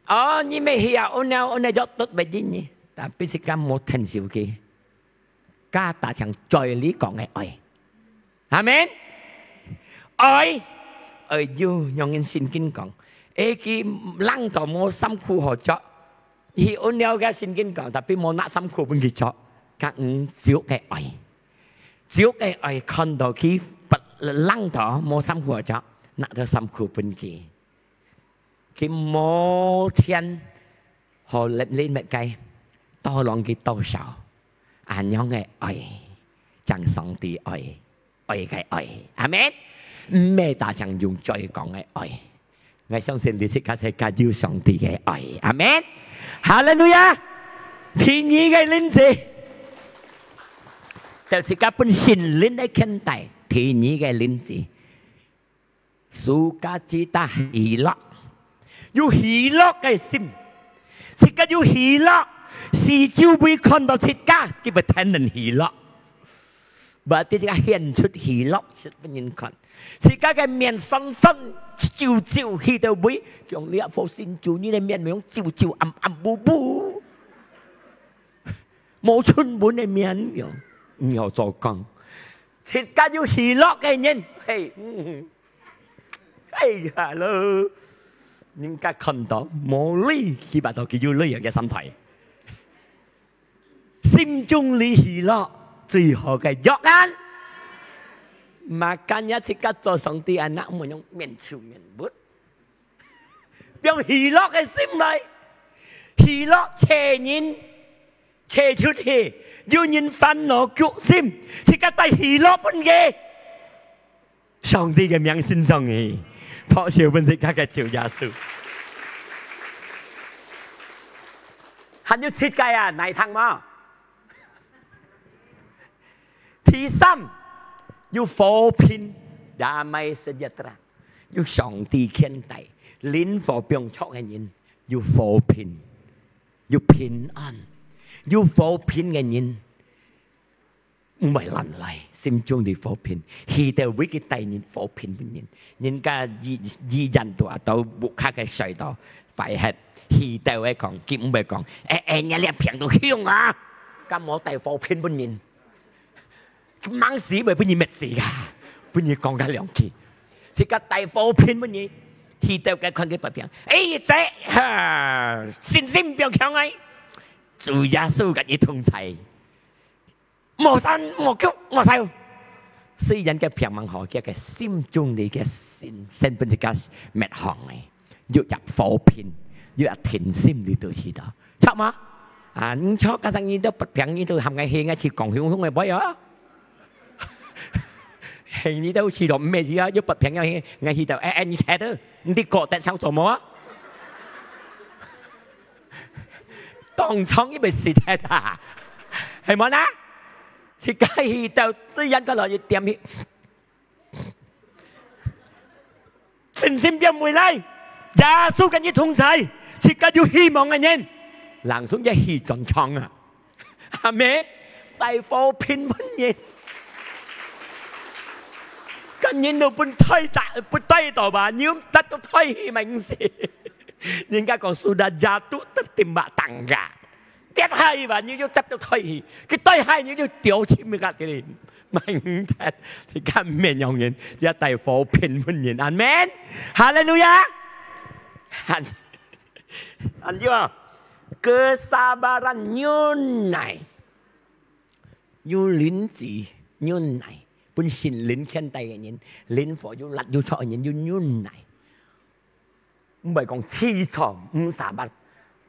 哦，你乜去啊，安呢安呢，約得為你。Tapi自家無聽受佢。 加大像嘴裡講个愛。阿門。愛，愛有，像人聖經講，誒，佢冷到無衫褲好著，佢安了个聖經講，tapi無拿衫褲分佢著，該五足个愛。足个愛看到佢不冷到無衫褲好著，拿到衫褲分佢。 佢無錢，好拎拎物个，多浪佢多少，恁樣个愛，正上帝愛，愛个愛。阿門。毋係單淨用嘴講个愛。𠊎相信你自家世界有上帝个愛。阿門。哈利路亞。第二个例子，就自家分聖靈來牽帶。第二个例子， sukacita，喜樂，有喜樂个心。自家有喜樂，四周圍看到自家，佢會跈等喜樂。Berarti自家顯出喜樂，分人看。自家个面酸酸，皺皺，去到位，用這副新主人个面，用皺皺暗暗烏烏。 無春分个面樣，你好做工。自家有喜樂个人，嘿，嗯，嘿，hello，人家看到無鐳，佢把到佢有鐳个心態。心中裡喜樂，最好个藥丸。Makanya自家做上帝anak，毋好用面臭面物。 用喜樂个心來，喜樂差人，差出去，有人煩惱、焗心，自家帶喜樂分佢。上帝个名升上去，拍手分自家个主耶穌。還有七個啊，哪一趟嘛？第三，有和平，damai sejahtera，有上帝牽帶，靈火放著个人，有和平，有平安，有和平个人，毋會亂來，心中裡和平，祈禱為佢帶人和平分人。人家醫，醫院肚啊，到屋下个睡到，壞忒，祈禱个講，佢毋會講，哎，哎，你這病都凶啊，敢無帶和平分人？ 吂死會分你滅死啊，分你講个兩句。自家帶和平分你，去到該看佢發病，哎，這，哈，信心變強哎，主耶穌跟你同在，無散，無救，無愁。雖然个病吂好，佢个心中裡个信，先分自家滅亡哎。 有隻和平，有隻定心，你都知道，著無？啊，毋著，加上你都發病，你都喊𠊎去，𠊎去講雄雄个話哦。係你都知道，毋係啊，有發病要去，𠊎去到，哎，哎，你聽到，你个歌得上做麼啊？當場一杯死忒啊，係無啦？自家去到，自然个來一點去。 信心變回來，耶穌跟你同在，自家有希望个人，人生也起轉場啊！阿們。帶和平分人，跟人都分推打，分推倒吧，你又得到推起名字。人家講sudah jatuh tertimpa tangga， 跌下去吧，你就跌到推去；佢跌下，你就掉去，毋該个哩。毋得，自家免用人，只要帶和平分人。阿們。哈利路亞。還，還有啊，kesabaran忍耐，有忍耐，忍耐，分聖靈牽帶个人，靈火有力有著个人，有忍耐。 毋會講自創，毋sabar。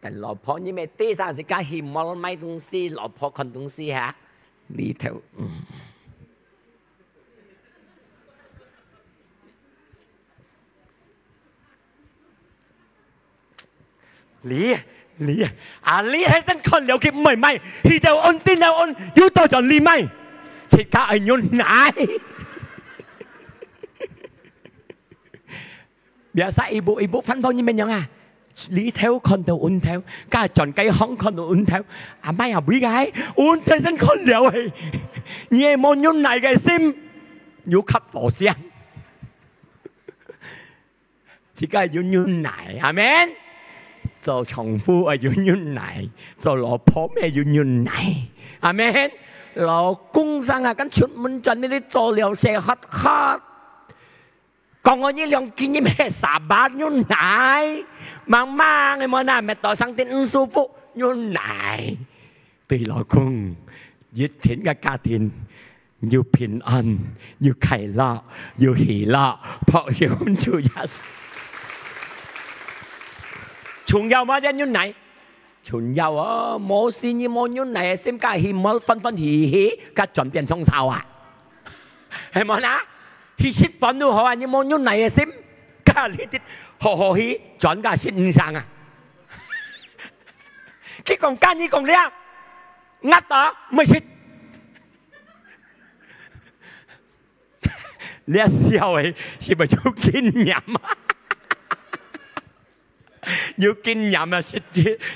等老婆，你乜第三自家去mall買東西，老婆看東西哈，裡頭，嗯。你，你，啊，你還真看了佢毋會買，去到安定了安，又倒轉你買，自家愛忍耐。 Biasa ibu-ibu翻到你面樣啊？裡頭看到碗頭，加轉該行看到碗頭，啊，買啊，買个，碗頭先看了誒。你係無忍耐个心，有吸火聲。自家有忍耐，阿們。做丈夫愛有忍耐，做老婆乜有忍耐，阿們。老公生啊，跟出門轉，你做了事，喝喝。 講我呢兩句，你乜sabar忍耐，慢慢个，無那，乜到生啲毋舒服，忍耐。對老公，一天个家庭，有平安，有快樂，有喜樂，拍手分主耶穌。重要無？這忍耐。 重要哦，無事你無忍耐个心，該去mall歡歡喜喜，該轉變衝吵啊？係無啦？去食飯都好啊，你無忍耐个心，該你得好好去轉該食五常啊？佢講，該你講了，呃啊，毋會食。 這笑个，係毋係有經驗啊？有經驗啊，識，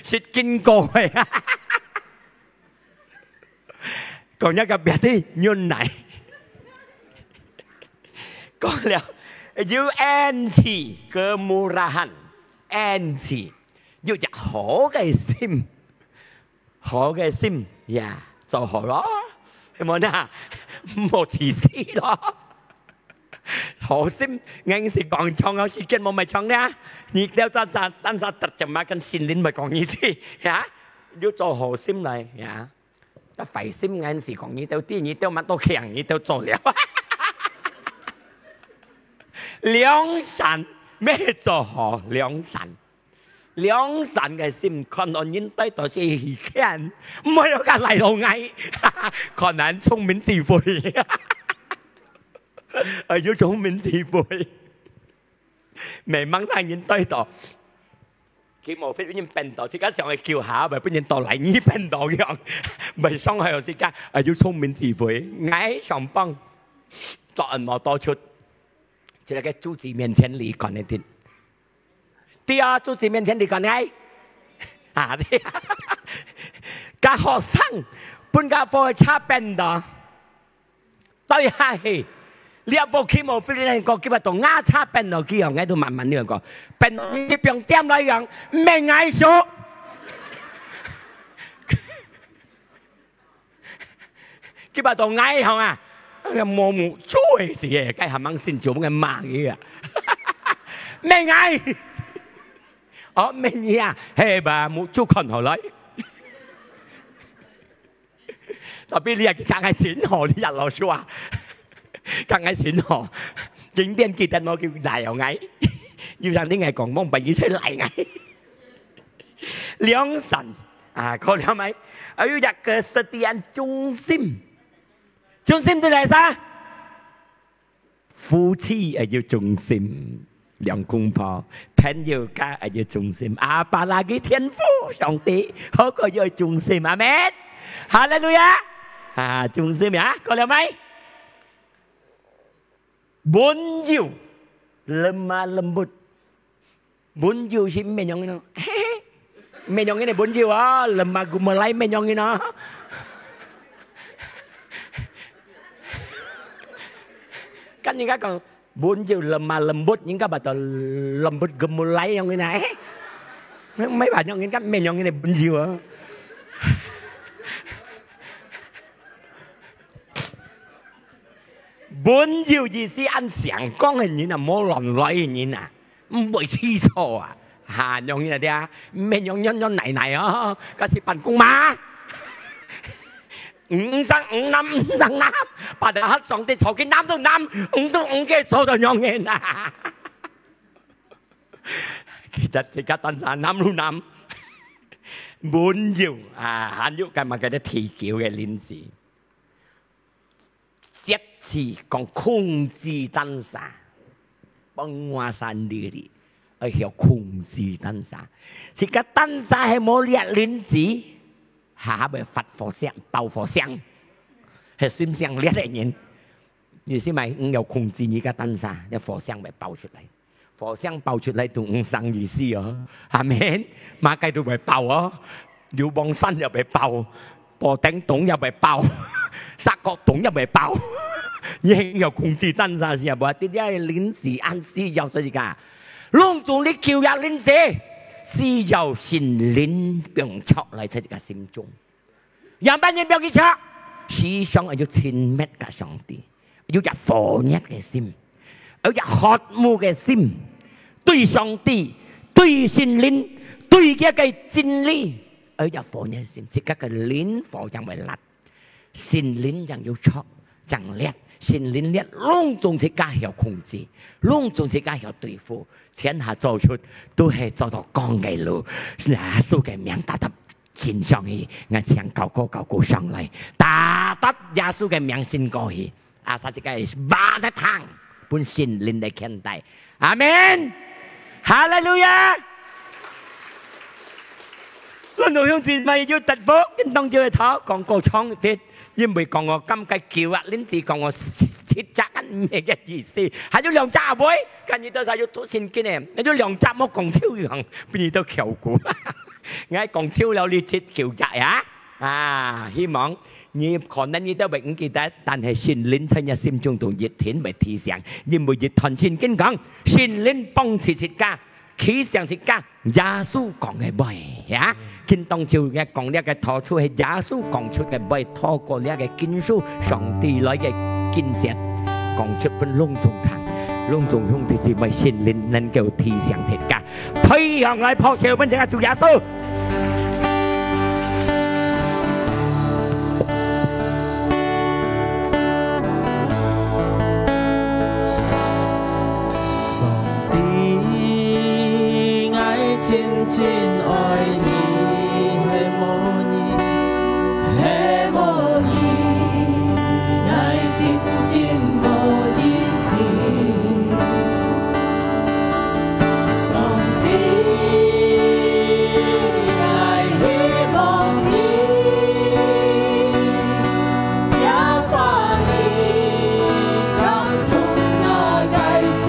識經過个啊。講一個別个忍耐。講了，有恩慈，kemurahan，恩慈，有隻好个心。 好个心呀，做好咯，係無呢？莫自私咯。好心，硬係講長个時間無乜長呢。你兜單儕，單儕得著嘛，跟聖靈會講你知呀，要做好心來呀。該壞心硬係講你兜知，你兜嘛都強，你兜做了。良善，乜做好良善。良善个心，看到人對到是欠，毋會有个來到𠊎，看恁聰明智慧，哎，有聰明智慧。Memang大人對到，佢無fit人變到，自家想去救下，毋係分人到來你變到樣，毋係傷害自家，哎，有聰明智慧，𠊎想幫，做人無多出，就在个主子面前離開一點。 對啊，主子面前你講个，啊，對啊，甲學生分甲火車變到，對下去，你也無去無飛呢，過今日到牙車變到去哦，𠊎都慢慢了講，變到你放點來講，毋免𠊎數。 佢把到𠊎吼啊，無目珠个時个，該還吂信主，个罵佢啊。免𠊎，哦，免你啊，係吧？目珠看好來。Tapi你啊，佢講个真好，你啊老師啊，講个真好，經典記得無？佢來哦，𠊎，有人你愛講，望把佢出來𠊎。 良善啊，可了沒？還有一個setia忠心，忠心就係啥？夫妻愛有忠心，兩公婆、朋友間愛有忠心，apalagi天父上帝，好過有忠心，阿門。哈利路亞！啊，忠心呀，可了沒？Bonjou，lemah lembut， Bonjou係毋免用个咯，嘿嘿，毋免用个呢bonjou啊，lemah gemulai毋免用个咯。跟人家講bonjou lemah lembut，人家把到lembut gemulai用个呢，嘿，毋係話用，人家毋免用个呢bonjou啊。Bonjou意思恁想講个人啊，無亂來个人啊。 毋會知錯啊。哈，用你那啲啊，毋免用用用奶奶哦，該係辦公嘛。五上五男，五上男，把他上帝坐佢男都男，五都五个坐到用人啊。其實自家單身男都男，bonjou啊，還有該麼个个地球个領事。 節氣講控制單儕，penguasa diri，愛曉控制單儕。自家單儕係無這領子，下下會發火性，爆火性，係心性烈个人。你係咪毋曉控制你个單儕，這火性會爆出來。 火星爆出來都毋生意思哦。阿門。麼个都會爆哦，流亡山也會爆，布丁洞也會爆，沙角洞也會爆。你還要控制單儕時啊，無？這領子恁需要，所以講，攏總你求也領子，需要聖靈放出來在這个心中。 仰般人表佢著？時常愛有親密个上帝，有隻火熱个心，有隻渴慕个心，對上帝，對聖靈，對佢个真理，有隻火熱个心，自家个靈火正會辣，聖靈正有著，正烈，聖靈烈，攏總自家曉控制，攏總自家曉對付，全下做出，都係做到光个路，耶穌个名大大 真上去，𠊎請高高高高上來，大大耶穌个名信過去，啊，啥自家巴得糖，分聖靈來牽帶。阿門。哈利路亞。恁多兄弟姊妹有得福，跟當朝个頭講過長啲，因為講我感覺久啊，恁子講我七隻，毋係个意思，還有兩隻阿妹，今日到時有讀聖經个，還有兩隻莫講笑樣，分你都竅骨。 𠊎講笑了你七九隻呀。啊，希望你可能你都會毋記得，但係聖靈在你心中都一定會提醒，因為一段聖經講，聖靈幫助自家，提醒自家，耶穌講个話呀。今當就𠊎講這个道出係耶穌講出个話，透過這个經書，上帝來个經節，講出分攏總聽，攏總兄弟姊妹聖靈能夠提醒自家。 飛上來拍手分這个主耶穌。上帝，𠊎 真真愛你，係無你，係無你，𠊎真真無意思。上帝，𠊎希望你，耶和華你感動𠊎个心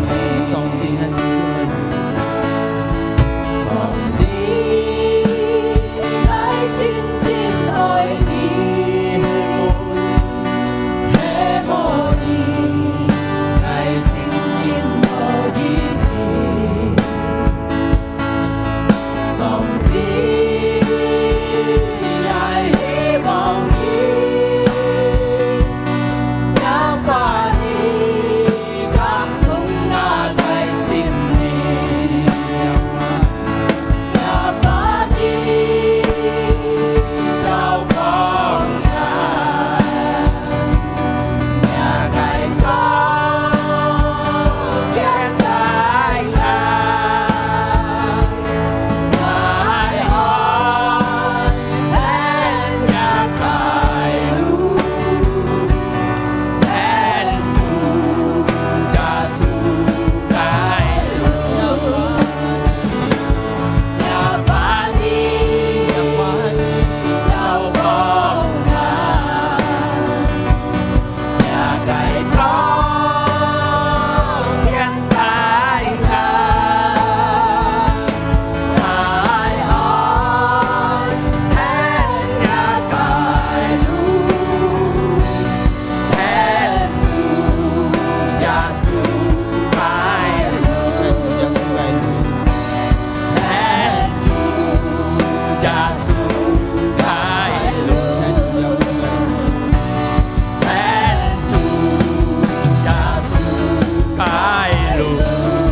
靈。上帝，𠊎真真愛你。 上帝，𠊎真真愛你，係無你，𠊎真真無意思。上帝，𠊎希望你，耶和華你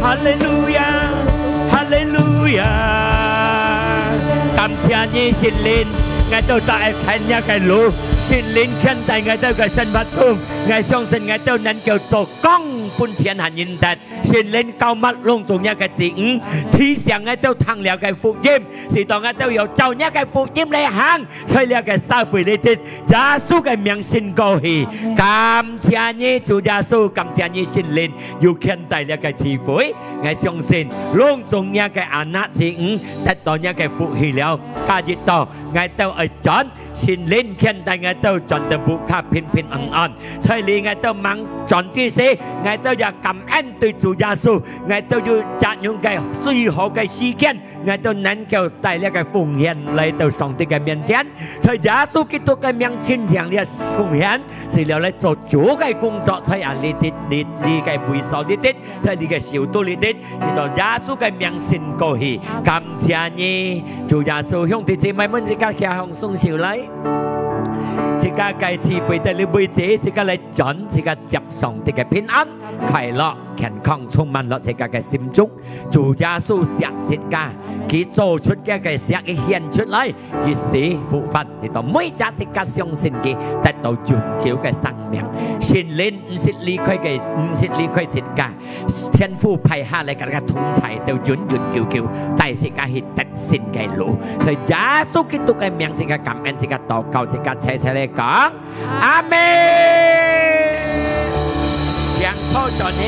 哈利路亞，哈利路亞！感謝你，聖靈，𠊎兜在天這个路，聖靈牽帶𠊎兜个生活中，𠊎相信𠊎兜能夠做光分全下人得。聖靈膏抹攏總若个子女，提醒𠊎兜聽了个福音，使到𠊎兜有照若个福音來行。 在這个社會裡底，耶穌个名信過去。感謝你，主耶穌，感謝你，聖靈，有牽帶這个聚會。𠊎相信，攏總若个anak子女得到若个福氣了。下一到，𠊎兜愛轉，聖靈牽帶𠊎兜轉到屋下平平安安。在這𠊎兜吂轉之時，𠊎兜也感恩對主耶穌，𠊎兜有這樣个最好个時間， 𠊎兜能夠帶這个奉獻來到上帝个面前，在耶穌基督个名親像這奉獻，係了來做主个工作，在啊，這這這這个位所裡底，在這个首都裡底，使到耶穌个名信過去。感謝你，主耶穌，兄弟姊妹們，自家擎䟘雙手來。自家个聚會在這位置，自家來轉，自家接上帝个平安、快樂、健康，充滿落自家个心中。 主耶穌惜自家，佢做出个个惜，佢獻出來，佢死復活，使到每隻自家相信佢，得到永久个生命。聖靈毋識離開个，毋識離開自家，天父派下來个个同在，到永永久久，帶自家去得勝个路。在耶穌基督个名，自家感恩，自家禱告，自家齊齊來講。 阿們。仰頭轉去，